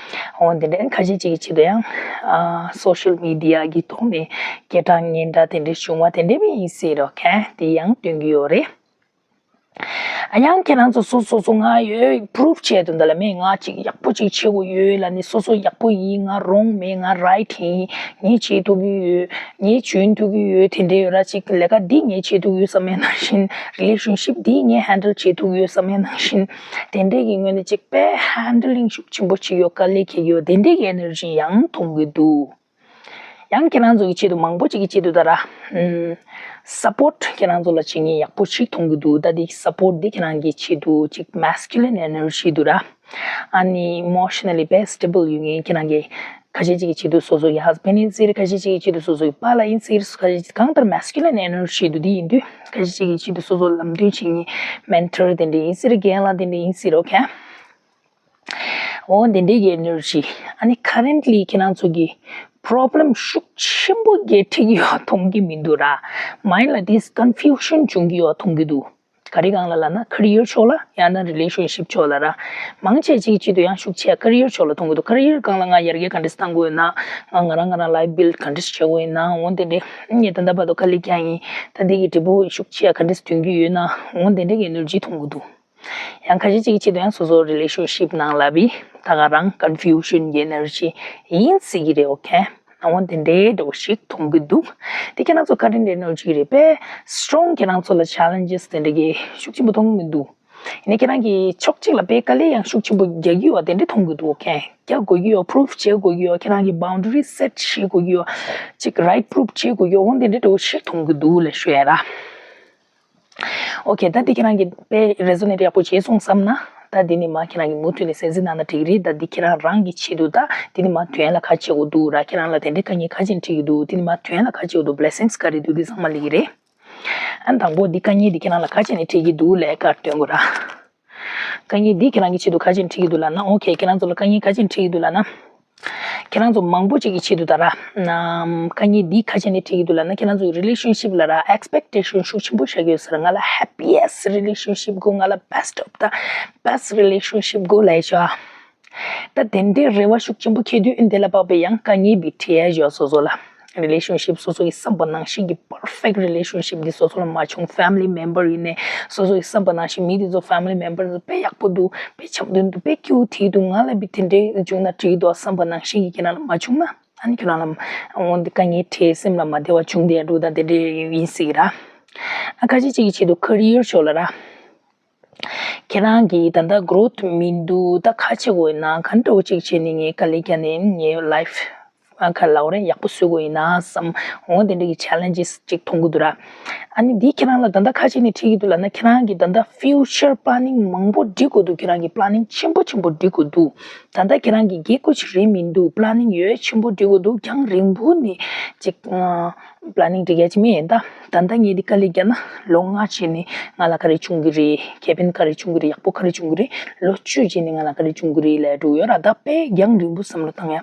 འོ་དེ་འདྲ་ཁ་ཤས་ཅིག་གི་ཆེད་དུ་ཡང་ཨ། སོ་ཤལ་མི་ཌི་ཡ་གི་ཐོག་ནས་སྐད་གྲགས་སྙན་གྲགས་དེ་འདྲ་བྱུང་བ་དེ་འདྲ་དཔེ་ཡིན་སྲིད་རོགས་ཀྱ། དེ་ཡང་སྟོན་གྱི་ཡོད་རེད། ཡང་ཁྱེད་རང་ཚོ་སོ་སོ་སོ་ང་ཡོད་པུ་རུབ་བྱས་དུས་འདི་ལ་མེད། ང་ཅིག་ཡག་པོ་ཅིག་བྱེད་དགོས་ཡོད་ལབ་ནས། སོ་སོ་ཡག་པོ་ཡིན། ང་རོང་མེད། ང་རའིཊ་ཡིན། ངས་བྱེད་ཐུབ་ཀྱི་ཡོད། ངས་འཇོན་ཐུབ་ཀྱི་ཡོད། དེ་འདྲ་ཡོད་ར། ཅིག་ལས་ཀ་འདི་ངས་བྱེད་ཐུབ་ཀྱི་ཡོད་བསམ་ཡ་ནང་བཞིན། རི་ལེ་ཤན་ཤིབ་འདི་ངས་ཧན་ཌལ་བྱེད་ཐུབ་ཀྱི་ཡོད་བསམ་ཡ་ནང་བཞིན། དེ་འདྲས་ཀྱི་ངོས་ནས་ཅིག་དཔེ་ཧན་ཌ་ལིང་ཤུགས་ཆེན་པོ་བྱེད་ཀྱི་ཡོད། དཀའ་ལས་འཁྱེར་གྱི་ཡོད། དེ་འདྲས་ཀྱི་ཨེ་ནར་ཇི་ཡང་མཐོང་གི་འདུག་ཡང་ཁྱེད་རང་ཚོ་གི་ཆེད་དུ་མང་པོ་ཅིག་གི་ཆེད་དུ་ད་ར། ཨམ། སཔོར་ཊི་ཁྱེད་རང་ཚོ་ལ་བྱེད་མཁན་ཡག་པོ་ཞིག་མཐོང་གི་འདུག་ད་འདི་སཔོར་ཊི་འདི་ཁྱེད་རང་གི་ཆེད་དུ་ཅིག་མེ་སི་ཀུ་ལིན་ཨེ་ནར་ཇི་འདུག་ར། ཨ་ནི་ཨི་མོ་ཤ་ན་ལི་དཔེ་སི་ཊེ་བལ་ཡོད་མཁན་ཁྱེད་རང་གི་ཁ་ཤས་ཅིག་གི་ཆེད་དུ་སོ་སོ་གི་ཧ་སི་བེན་ཌི་ཡིན་ཟེར། ཁ་ཤས་ཅིག་གི་ཆེད་དུ་སོ་སོ་གི་པཱ་ལགས་ཡིན་ཟེར། ཁ་ཤས་ཅིག་གང་ལྟར་མེ་སི་ཀུ་ལིན་ཨེ་ནར་ཇི་འདུག་འདི་ཡིན་དུས་ཁ་ཤས་ཅིག་གི་ཆེད་དུ་སོ་སོ་ལམ་སྟོན་བྱེད་མཁན་མེན་ཊར་དེ་འདྲ་ཡིན་ཟེར། རྒན་ལགས་དེ་འདྲ་ཡིན་ཟེར། ཨོ་ཁེ། འོ་དེ་འདྲའི་གི་ཨེ་ནར་ཇི། ཨ་ནི་ཁ་རེན་ཊི་ལི་ཁྱེད་རང་ཚོ་གི་པོ་རོབ་ལེམ་ཤུགས་ཆེན་པོ་གི་འཕྲད་ཀྱི་ཡོད་མཐོང་གི་མི་འདུག་ར། མའིན་ཌི་ལ་དེ་ཀོན་ཕིའུ་ཤན་བྱུང་གི་ཡོད་མཐོང་གི་འདུག་ག་རེ་སྒང་ལ་ལབ་ན་ཁེ་རི་ཡར་ཕྱོགས་ལ། ཡང་ན་རི་ལེ་ཤན་ཤིབ་ཕྱོགས་ལ་ར། མང་ཆེ་ཅིག་གི་ཆེད་དུ་ཡང་ཤུགས་ཆེ་ཁེ་རི་ཡར་ཕྱོགས་ལ་མཐོང་གི་འདུག་ཁེ་རི་ཡར་སྒང་ལ་ང་ཡར་རྒྱས་ག་འདྲས་བཏང་དགོས་ཡོད་ན། ང་ང་རང་ང་རང་ལའིཕ་བིལ་ཌི་ག་འདྲས་བྱེད་དགོས་ཡོད་ན། འོ་དེ་འདྲས། ངས་ད་ལྟ་བར་དུ་དཀའ་ལས་བརྒྱབ་ཡིན། ད་འདི་གི་འབྲས་བུ་ཤུགས་ཆེ་ག་འདྲས་ཐོན་གྱི་ཡོད་ན། འོ་དེ་འདྲས་ཀྱི་ཨེ་ནར་ཇི་མཐོང་གི་འདུག་ཡང་ཁ་ཤས་ཅིག་གི་ཆེད་དུ་ཡང་སོ་སོ་རི་ལེ་ཤན་ཤིབ་ནང་ལ་བི་ད་ག་རང་ཀོན་ཕིའུ་ཤན་གྱི་ཨེ་ནར་ཇི་ཡིན་སྲིད་ཀྱི་རེད། ཨོ་ཁེ། འོ་དེ་འདྲའི་འདྲ་བོ་ཞིག་མཐོང་གི་འདུག་དེ་ཁྱེད་རང་ཚོ་ཀ་རེན་ཊི་ཨེ་ནར་ཇི་རེད་པས། སི་ཊོང་ཁྱེད་རང་ཚོ་ལ་ཆེ་ལེན་ཇེ་སི་དེ་འདྲ་གི་ཤུགས་ཆེན་པོ་མཐོང་གི་མི་འདུག་ཡིན་ནའི་ཁྱེད་རང་གིས་ཕྱོགས་གཅིག་ལ་དཔེ་དཀའ་ལས་ཡང་ཤུགས་ཆེན་པོ་རྒྱག་གི་ཡོད་པ་དེ་འདྲ་མཐོང་གི་འདུག་ཨོ་ཁེ། རྒྱག་དགོས་ཀྱི་ཡོད། པུ་རུབ་བྱེད་དགོས་ཀྱི་ཡོད། ཁྱེད་རང་གིས་བའུན་ཌ་རི་སེ་ཊི་བྱེད་དགོས་ཀྱི་ཡོད། ཅིག་རའིཊ་པུ་རུབ་བྱེད་དགོས་ཀྱི་ཡོད། འོ་དེ་འདྲ་འདྲ་བོ་ཞིག་མཐོང་གི་འདུག་ལབ་ཞུ་ཡ་ར། ཨོ་ཁེ། ད་འདི་ཁྱེད་རང་གིས་དཔེ་རེ་ཛོ་ནེཊ་ཡག་པོ་བྱས་སོང་བསམ་ན། ད་འདི་ནི་མ་ཁྱེད་རང་གིས་མུ་མཐུད་ནས་གསན་གཟིགས་གནང་ན་འགྲིག་གི་རེད། ད་འདི་ཁྱེད་རང་རང་གི་ཆེད་དུ་ད་འདི་ནི་མ་དོན་ལ་ག་བྱེད་དགོས་འདུག་ར། ཁྱེད་རང་ལ་དེ་འདྲའི་དཀའ་ངལ་ག་ཅིག་འཕྲད་ཀྱི་འདུག་དེ་ནི་མ་དོན་ལ་ག་བྱེད་དགོས་འདུག blessings ག་རེ་འདུག་འདི་ཚང་མ་ལབ་ཀྱི་རེད། ཨ་དང་པོ་འདི་དཀའ་ངལ་འདི་ཁྱེད་རང་ལ་ག་བྱས་ནས་འཕྲད་ཀྱི་འདུག་ལབ་ཀ་སྟོན་དགོས་ར། དཀའ་ངལ་འདི་ཁྱེད་རང་གི་ཆེད་དུ་ག་ཅིག་འཕྲད་ཀྱི་འདུག་ལབ་ན། ཨོ་ཁེ། ཁྱེད་རང་ཚོ་ལ་དཀའ་ངལ་ག་ཅིག་འཕྲད་ཀྱི་འདུག་ལབ་ན། ཁྱེད་རང་ཚོ་མང་པོ་ཅིག་གི་ཆེད་དུ་ད་ར། ནམ་དཀའ་ངལ་འདི་ག་ཅིག་ནས་འཕྲད་ཀྱི་འདུག་ལབ་ན། ཁྱེད་རང་ཚོ་གི་relationship ལ་ར་expectation ཤུགས་ཆེན་པོ་བཞག་གི་ཡོད་ས་རེད། ང་ལ་happiest relationship དགོས། ང་ལ་best of the best relationship དགོས་ལབ་ཡ་ཤོ། ད་དེ་འདྲའི་རེ་བ་ཤུགས་ཆེན་པོ་འཁྱེར་དུས་ཨིན་དེ་ལ་དཔག་པའི་ཡང་དཀའ་ངལ་འདི་འཕྲད་ཡ་ཡོད་སོ་སོ་ལ། relationship སོ་སོ་ཡི་བསམ་པ་ནང་བཞིན་གྱི་perfect relationship འདི་སོ་སོ་ལ་མ་བྱུང་། family member ཡིན་ནའི་སོ་སོ་ཡི་བསམ་པ་ནང་བཞིན། མི་དེ་ཚོ་family member དེ་ཚོ་དཔེ་ཡག་པོ་འདུག་དཔེ་འཆམ་མཐུན་འདུག་དཔེ་སྐྱིད་པོ་བྱེད་འདུག་ང་ལ་བི་དེ་འདྲའི་བྱུང་ན་འགྲིག་འདུག་བསམ་པ་ནང་བཞིན་གྱི་ཁྱེད་རང་ལ་མ་བྱུང་ན། ཨ་ནི་ཁྱེད་རང་ལ་འོ་འདི་དཀའ་ངལ་འཕྲད། སེམས་ལ་མ་བདེ་བ་བྱུང་བསྡད་འདུག་ད་དེ་འདྲའི་ཡིན་སྲིད་ར། ཨ་ཁ་ཅིག་ཅིག་གི་ཆེད་དུ་career ཕྱོགས་ལ་ར། ཁྱེད་རང་གིས་ད་ལྟ་growth མི་འདུག་ད་ག་བྱེད་དགོས་ཡིན་ན། ག་འདྲ་བོ་ཅིག་བྱས་ནས་ངས་དཀའ་ལས་བརྒྱབ་ནས་ངའི་life ཨ་ཁ་ལབ་རེད། ཡག་པོ་བཟོ་དགོས་ཡིན་ན་བསམ། འོ་དེ་འདྲ་གི་challenges ཅིག་མཐོང་གི་འདུག་ར། ཨ་ནི་འདི་ཁྱེད་རང་ལ་ད་ལྟ་ག་བྱས་ནས་འཕྲད་ཀྱི་འདུག་ལབ་ན། ཁྱེད་རང་གིས་ད་ལྟ་future planning མང་པོ་སྒྲིག་དགོས་འདུག་ཁྱེད་རང་གིས་planning ཆེན་པོ་ཆེན་པོ་སྒྲིག་དགོས་འདུག་ད་ལྟ་ཁྱེད་རང་གིས་རྒྱལ་ཁ་ཅིག་རེད་མི་འདུག planning ཡོད་ཆེན་པོ་སྒྲིག་དགོས་འདུག་རྒྱང་རིང་པོ་ནས་ཅིག་ཨ། planning སྒྲིག་ཡ་ཅིག་མེད་ཡིན་ད། ད་ལྟ་ངས་འདི་དཀའ་ལས་བརྒྱབ་ན་ལོ་ལྔ་རྗེས་ནས་ང་ལ་ག་རེ་བྱུང་གི་རེད། ཁེ་ཕན་ག་རེ་བྱུང་གི་རེད། ཡག་པོ་ག་རེ་བྱུང་གི་རེད། ལོ་བཅུ་རྗེས་ནས་ང་ལ་ག་རེ་བྱུང་གི་རེད་ལབ་འགྲོ་གི་ཡོད་ར། ད་དཔེ་རྒྱང་རིང་པོ་བསམ་བློ་བཏང་ཡ།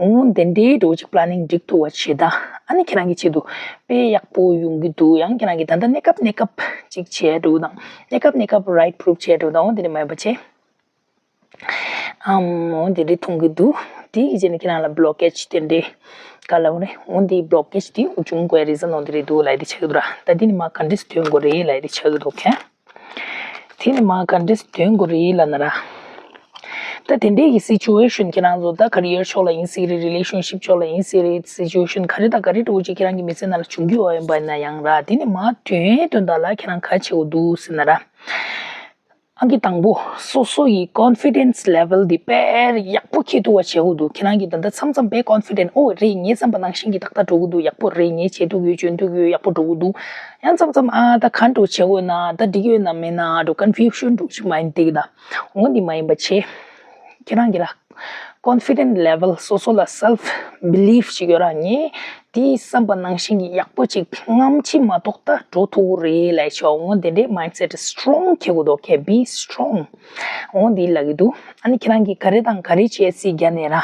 འོ་དེ་འདྲའི་འགྲོ་ཅིག་planning སྒྲིག་ཐུབ་པ་བྱེད་ད། ཨ་ནི་ཁྱེད་རང་གི་ཆེད་དུ་དཔེ་ཡག་པོ་ཡོང་གི་འདུག་ཡང་ཁྱེད་རང་གི་ད་ལྟ་གནས་སྐབས་གནས་སྐབས་ཅིག་བྱས་འགྲོ་དང་། གནས་སྐབས་གནས་སྐབས་right proof བྱས་འགྲོ་དང་། འོ་དེ་འདྲ་མ་ཡིན་པ་བྱས། ཨམ། འོ་དེ་འདྲ་མཐོང་གི་འདུག་དེ་གི་རྗེས་ནས་ཁྱེད་རང་ལ་blockage དེ་འདྲ་ག་ལབ་རེད། འོ་དེ་blockage དེ་འུ་ཅུང་དགོས་reason འོ་དེ་རེད་འདུག་ལབ་དེ་ཆགས་ཀྱི་འདུག་ར། ད་དེ་ནི་མ་ག་འདྲས་འདོན་དགོས་རེད་ལབ་དེ་ཆགས་ཀྱི་འདུག་གས། དེ་ནི་མ་ག་འདྲས་འདོན་དགོས་རེད་ལབ་ན་ར། ད་དེ་འདྲའི་གི་situation ཁྱེད་རང་ཚོ་ད་career ཕྱོགས་ལ་ཡིན་སྲིད་རེད། relationship ཕྱོགས་ལ་ཡིན་སྲིད་རེད། situation ག་རེ་དང་ག་རེ་འདྲ་བོ་ཅིག་ཁྱེད་རང་གི་མི་ཚེ་ནང་ལ་བྱུང་གི་ཡོད་པ་ཡིན་ན་ཡང་ར། དེ་ནི་མ་དོན་དོན་དག་ལ་ཁྱེད་རང་ག་བྱེད་དགོས་འདུག་ཟེར་ན་ར། ཨང་ཀི་དང་པོ། སོ་སོ་ཡི་confidence level འདི་དཔེ་ཡག་པོ་འཁྱེར་ཐུབ་པ་བྱེད་དགོས་འདུག་ཁྱེད་རང་གིས་ད་ལྟ་མཚམས་མཚམས་དཔེ་confident ཨོ་རེད། ངའི་བསམ་པ་ནང་བཞིན་གྱི་ཏག་ཏག་འགྲོ་གི་འདུག་ཡག་པོ་རེད། ངས་བྱེད་ཐུབ་ཀྱི་ཡོད། འཇོན་ཐུབ་ཀྱི་ཡོད། ཡག་པོ་འགྲོ་གི་འདུག་ཡང་མཚམས་མཚམས་ཨ་ད་ག་འགྲོ་བྱེད་དགོས་ན། ད་འགྲིག་ཡོད་ན་མེད་ན་འགྲོ་confusion འགྲོ་ཅིག་མ་ཡིན་འདུག་ད་འོ་འདི་མ་ཡིན་པ་བྱེད། ཁྱེད་རང་གི་ར། confident level སོ་སོ་ལ་self belief ཅིག་ཡོད་ར། ངས་དེའི་བསམ་པ་ནང་བཞིན་གྱི་ཡག་པོ་ཅིག་སྔ་ཕྱི་མ་གཏོགས་ད་འགྲོ་ཐུབ་ཀྱི་རེད་ལབ་ཤོག་འོ་དེ་འདྲའི་mindset strong འཁྱེར་དགོས་འདུག་གས། be strong འོ་འདི་ལབ་ཀྱི་འདུག་ཨ་ནི་ཁྱེད་རང་གིས་ག་རེ་དང་ག་རེ་བྱས་སྲིད་རྒྱ་ནས་ར།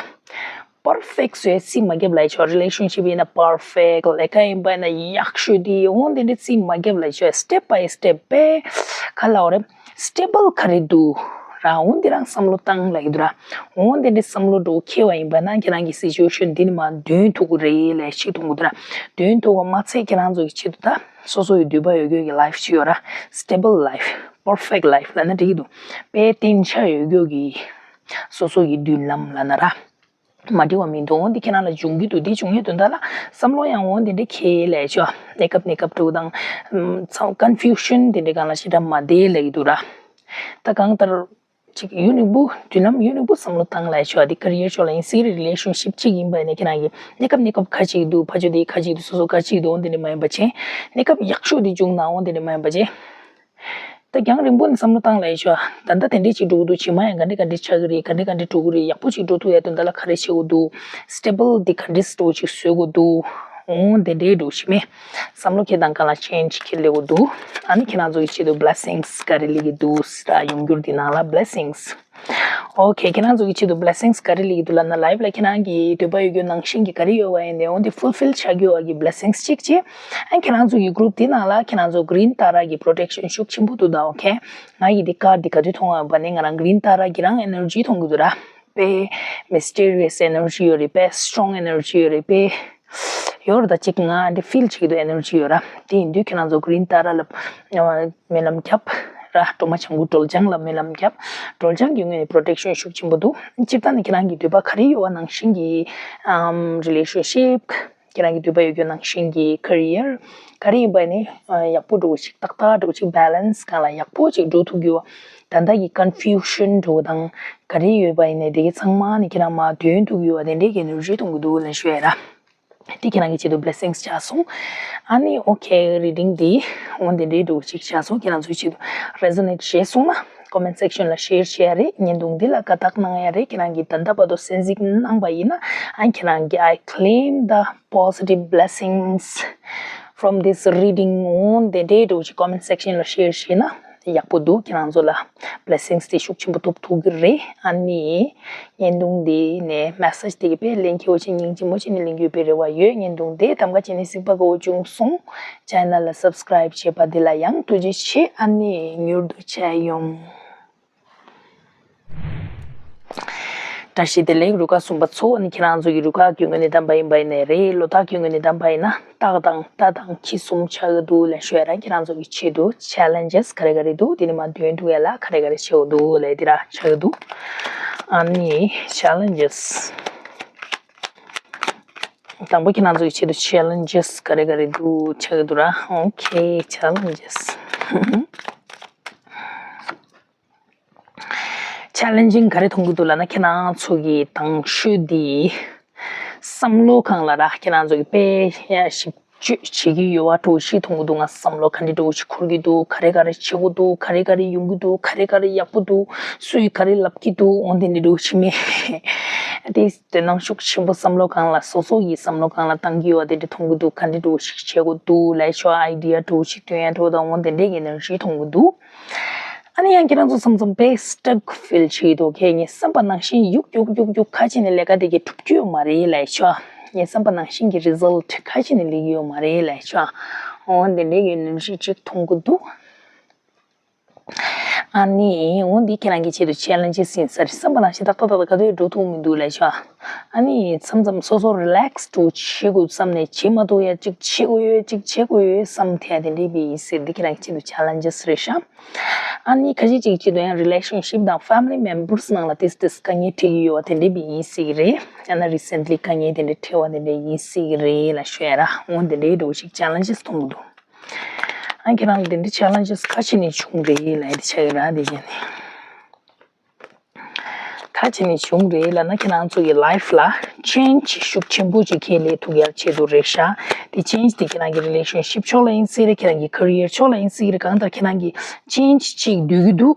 perfect བཟོས་རྩིས་མ་རྒྱབ་ལབ་ཤོག relationship ཡིན་ན་perfect ལས་ཀ་ཡིན་པ་ཡིན་ན་ཡག་ཤོས་དེ་འོ་དེ་འདྲའི་རྩིས་མ་རྒྱབ་ལབ་ཤོག step by step དཔེ་ག་ལབ་རེད། stable ག་རེ་འདུག་ར། འོ་འདི་རང་བསམ་བློ་བཏང་ལབ་ཀྱི་འདུག་ར། འོ་འདི་འདྲའི་བསམ་བློ་འདྲ་བོ་འཁྱེར་བ་ཡིན་པ་ན་ཁྱེད་རང་གི་situation འདི་ནི་མ་འདོན་ཐུབ་ཀྱི་རེད་ལབ་ཤིག་མཐོང་གི་འདུག་ར། འདོན་ཐུབ་པ་མ་ཚད་ཁྱེད་རང་ཚོ་གི་ཆེད་དུ་ད་སོ་སོ་ཡི་འདོད་པ་ཡོད་རྒྱུ་གི་life ཅིག་ཡོད་ར། stable life perfect life ལབ་ན་འགྲིག་གི་འདུག་དཔེ་བརྟན་ཆ་ཡོད་རྒྱུ་གི་སོ་སོ་ཡི་མདུན་ལམ་ལབ་ན་ར། མ་འགྲིག་པ་མི་འདུག་འོ་འདི་ཁྱེད་རང་ལ་འབྱུང་གི་འདུག་འདི་བྱུང་ཡས་དོན་དག་ལ་བསམ་བློ་ཡང་འོ་འདི་འདྲ་འཁྱེར་ལབ་ཤོག་གནས་སྐབས་གནས་སྐབས་འགྲོ་དང་། ཚང་confusion འདི་འདྲ་སྒང་ལ་ཞེ་དྲག་མ་བསྡད་ལབ་ཀྱི་འདུག་ར། ད་གང་ལྟར་ཅིག་ཡུན་རིང་པོ་མདུན་ལམ་ཡུན་རིང་པོ་བསམ་བློ་བཏང་ལབ་ཤོག་འདི་career ཕྱོགས་ལ་ཡིན་སྲིད་རེད། relationship གཅིག་ཡིན་པ་ཡིན་ན་ཁྱེད་རང་གི་གནས་སྐབས་གནས་སྐབས་ག་ཅིག་འདུག་ཕ་ཆོས་འདི་ག་ཅིག་འདུག་སོ་སོ་ག་ཅིག་འདུག་འོ་འདི་འདྲ་མ་ཡིན་པ་བྱས། གནས་སྐབས་ཡག་ཤོས་འདི་བྱུང་ན་འོ་འདི་འདྲ་མ་ཡིན་པ་བྱས། ད་རྒྱང་རིང་པོ་ནས་བསམ་བློ་བཏང་ལབ་ཤོག་ད་ལྟ་དེ་འདྲས་ཅིག་འགྲོ་གི་འདུག་རྗེས་མ་ཡང་ག་འདྲས་ག་འདྲས་ཆགས་ཀྱི་རེད། ག་འདྲས་ག་འདྲས་འགྲོ་གི་རེད། ཡག་པོ་ཅིག་འགྲོ་ཐུབ་ཡ་དོན་དག་ལ་ག་རེ་བྱེད་དགོས་འདུག stable འདི་ག་འདྲས་འགྲོ་ཅིག་བཟོ་དགོས་འདུག་འོ་དེ་འདྲས་འགྲོ་ཞིག་མེད། བསམ་བློ་ཁྱེད་དང་ག་ལ་change ཁྱེད་ལེགས་པོ་འདུག་ཨ་ནི་ཁྱེད་རང་ཚོ་ཡི་ཆེད་དུ་blessings ག་རེ་ལེགས་ཀྱི་འདུག་ཟེར་ཡོང་འགྱུར་འདི་ནང་ལ་blessings okay ཁྱེད་རང་ཚོ་གི་ཆེད་དུ་blessings ག་རེ་ལེགས་ཀྱི་འདུག་ལབ་ན། life ལ་ཁྱེད་རང་གི་འདོད་པ་ཡོད་རྒྱུ་ནང་བཞིན་གྱི་ག་རེ་ཡོད་པ་ཡིན་ནའི་འོ་འདི་fulfill བྱ་རྒྱུ་བ་གི་blessings གཅིག་བྱས། ཨ་ཁྱེད་རང་ཚོ་གི་group འདི་ནང་ལ་ཁྱེད་རང་ཚོ་green tara གི་protection ཤུགས་ཆེན་པོ་འདུག་ད་okay ང་ཡི་འདི་card འདི་ག་དུས་མཐོང་བ་ནི་ང་རང་green tara གི་རང་energy མཐོང་གི་འདུག་ར། དཔེ་mysterious energy ཡོད་རེད། དཔེ་strong energy ཡོད་རེད། དཔེ་ཡོད་རེད། ད་ཅིག་ང་འདི་feel བྱེད་ཀྱི་འདུག energy ཡོད་ར། དེ་ཡིན་དུས་ཁྱེད་རང་ཚོ་green tara ལ་སྨོན་ལམ་རྒྱབ་ར། སྒྲོལ་མ་བྱང་བུ་སྒྲོལ་ལྗང་ལ་སྨོན་ལམ་རྒྱབ། སྒྲོལ་ལྗང་གི་ངོས་ནས་protection ཤུགས་ཆེན་པོ་འདུག་སྤྱིར་བཏང་ནི་ཁྱེད་རང་གི་འདོད་པ་ག་རེ་ཡོད་པ་ནང་བཞིན་གྱི་ཨམ་relationship ཁྱེད་རང་གི་འདོད་པ་ཡོད་རྒྱུ་ནང་བཞིན་གྱི་career ག་རེ་ཡིན་པ་ནི་ཡག་པོ་འགྲོ་ཞིག་ཏག་ཏག་འགྲོ་ཞིག balance སྒང་ལ་ཡག་པོ་ཅིག་འགྲོ་ཐུབ་རྒྱུ། ད་ལྟ་གི་confusion འགྲོ་དང་ག་རེ་ཡོད་པ་ཡིན་ནའི་དེ་གའི་ཚང་མ་ནི་ཁྱེད་རང་མ་དོན་ཐུབ་རྒྱུ་བ་དེ་འདྲའི་གི་energy གཏོང་གི་འདུག་ལབ་ཞུ་ཡ་ར། དེ་ཁྱེད་རང་གི་ཆེད་དུ་blessings་ཆགས་སོང་། ཨ་ནི་okay reading་འདི་འོ་འདི་འདྲའི་འདྲ་བོ་ཅིག་ཆགས་སོང་། ཁྱེད་རང་ཚོའི་ཆེད་དུ་resonate་བྱས་སོང་ན་comment section་ལ་share་བྱེད་ཡ་རེད། བརྙན་ཐུང་འདི་ལ་དགའ་རྟགས་གནང་ཡ་རེད། ཁྱེད་རང་གིས་ད་ལྟ་བར་དུ་གསན་གཟིགས་གནང་པ་ཡིན་ན་ཨ་ཁྱེད་རང་གིས་I claim the positive blessings from this reading འོ་འདི་འདྲའི་འདྲ་བོ་ཅིག་comment section་ལ་share་བྱས་ན་ཡག་པོ་འདུག་ཁྱེད་རང་ཚོ་ལ་blessings་དེ་ཤུགས་ཆེན་པོ་ཐོབ་ཐུབ་ཀྱི་རེད། ཨ་ནི་བརྙན་ཐུང་འདི་ནས་message་དེ་གི་དཔེ་ལེན་མཁས་པོ་ཅིག་སྙིང་རྗེ་མོ་བྱས་ནས་ལེན་རྒྱུ་དཔེ་རེ་བ་ཡོད། བརྙན་ཐུང་འདི་གདམ་ག་བྱས་ནས་གཟིགས་པ་དགའ་བོ་བྱུང་སོང་། channel་ལ་subscribe་བྱས་པ་འདི་ལ་ཡང་ཐུགས་རྗེ་ཆེ། ཨ་ནི་མྱུར་དུ་མཇལ་ཡོང་། བཀྲ་ཤིས་བདེ་ལེགས། རུ་ཁག་གསུམ་པ་ཚོ། ཨ་ནི་ཁྱེད་རང་ཚོ་གི་རུ་ཁག་རྒྱུས་མངའ་གནས་སྟངས་པ་ཡིན་པ་ཡིན་ནའི་རེད། ལོ་རྟགས་རྒྱུས་མངའ་གནས་སྟངས་པ་ཡིན་ན་སྟག་དང་རྟ་དང་ཁྱི་གསུམ་ཆགས་ཀྱི་འདུག་ལབ་ཤོད་ར། ཁྱེད་རང་ཚོ་གི་ཆེད་དུ་challenges་ག་རེ་ག་རེ་འདུག་དེ་ནི་མ་འདོན་ཐུབ་ཡ་ལ་ག་རེ་ག་རེ་བྱེད་འོ་འདུག་ལབ་དེ་ར་ཆགས་ཀྱི་འདུག་ཨ་ནི་challenges། དང་པོ་ཁྱེད་རང་ཚོ་གི་ཆེད་དུ་challenges་ག་རེ་ག་རེ་འདུག་ཆགས་ཀྱི་འདུག་ར། okay challenges། challenging་ག་རེ་མཐོང་གི་འདུག་ལབ་ན་ཁྱེད་རང་ཚོ་གི་དང་ཤོས་འདི་བསམ་བློ་སྒང་ལ་ར་ཁྱེད་རང་ཚོ་གི་དཔེ་ཞིབ་དཔྱོད་བྱེད་ཀྱི་ཡོད་པ་འདྲ་བོ་ཞིག་མཐོང་གི་འདུག་ང་བསམ་བློ་ག་འདྲ་འདྲ་བོ་ཞིག་འཁོར་གྱི་འདུག་ག་རེ་ག་རེ་བྱེད་དགོས་འདུག་ག་རེ་ག་རེ་ཡོང་གི་འདུག་ག་རེ་ག་རེ་ཡག་པོ་འདུག་སུས་ག་རེ་ལབ་ཀྱི་འདུག་འོ་འདི་འདྲ་འདྲ་བོ་ཞིག་མེད། དེ་དོ་སྣང་ཤུགས་ཆེན་པོ་བསམ་བློ་སྒང་ལ་སོ་སོ་ཡི་བསམ་བློ་སྒང་ལ་བཏང་གི་ཡོད་པ་དེ་འདྲ་མཐོང་གི་འདུག་ག་འདྲ་འདྲ་བོ་ཞིག་བྱེད་དགོས་འདུག་ལབ་ཤོག idea་འདྲ་བོ་ཞིག་སྟོན་ཡ་འདྲ་བོ་དང་འོ་འདི་འདྲའི་གི་energy་མཐོང་གི་འདུག་ཨ་ནི་ཡང་ཁྱེད་རང་ཚོ་མཚམས་མཚམས་དཔེ་stuck feel་བྱེད་ཀྱི་འདུག་ཁྱེད་ངའི་བསམ་པ་ནང་བཞིན་ཡུག་ཡུག་ཡུག་ཡུག་ཁ་ཕྱེ་ནས་ལས་ཀ་དེ་གས་གྲུབ་ཀྱི་ཡོད་མ་རེད་ལབ་ཤོག་ངའི་བསམ་པ་ནང་བཞིན་གྱི་result་ཁ་ཕྱེ་ནས་སླེབས་ཀྱི་ཡོད་མ་རེད་ལབ་ཤོག་འོ་འདི་འདྲའི་གི་energy་ཅིག་མཐོང་གི་འདུག་ཨ་ནི་འོ་འདི་ཁྱེད་རང་གི་ཆེད་དུ་challenges་ཡིན་ས་རེད། བསམ་པ་ནང་བཞིན་ཏག་ཏག་ཏག་ཏག་ག་དུས་འགྲོ་ཐུབ་མི་འདུག་ལབ་ཤོག་ཨ་ནི་མཚམས་མཚམས་སོ་སོ་relax་འདྲ་བོ་བྱེད་དགོས་བསམ་ནས་བྱེད་མ་ཐུབ་ཡ་གཅིག་བྱེད་དགོས་ཡོད་གཅིག་བྱེད་དགོས་ཡོད་བསམ་ཐལ་དེ་འདྲས་པའི་ཡིན་ཟེར་འདི་ཁྱེད་རང་གི་ཆེད་དུ་challenges་རེད་ཤག་ཨ་ནི་ཁ་ཤས་ཅིག་ཆེད་དུ་ཡང་relationship་དང་family members་ནང་ལ་ཏིས་ཏིས་དཀའ་ངལ་འཕྲད་ཀྱི་ཡོད་པ་དེ་འདྲས་པའི་ཡིན་སྲིད་ཀྱི་རེད། ཡང་ན་recently་དཀའ་ངལ་དེ་འདྲས་འཕྲད་པ་དེ་འདྲས་ཡིན་སྲིད་ཀྱི་རེད་ལབ་ཤོད་ཡ་ར། འོ་དེ་འདྲས་འདྲ་བོ་ཞིག་challenges་མཐོང་གི་འདུག་ཨ་ཁྱེད་རང་ལ་དེ་འདྲའི་challenges་ཁ་ཕྱེ་ནས་བྱུང་རེད་ལབ་ཡ་དེ་ཆགས་ཀྱི་ར། དེ་བྱས་ནས་ཁ་ཕྱེ་ནས་བྱུང་རེད་ལབ་ན་ཁྱེད་རང་ཚོ་གི་life་ལ་change་ཤུགས་ཆེན་པོ་ཅིག་ཁས་ལེན་ཐུབ་ཡ་ཆེད་དུ་རེད་ཤག་དེ་change་དེ་ཁྱེད་རང་གི་relationship་ཕྱོགས་ལ་ཡིན་སྲིད་རེད། ཁྱེད་རང་གི་career་ཕྱོགས་ལ་ཡིན་སྲིད་རེད། གང་ལྟར་ཁྱེད་རང་གི་change་ཅིག་འདོད་ཀྱི་འདུག་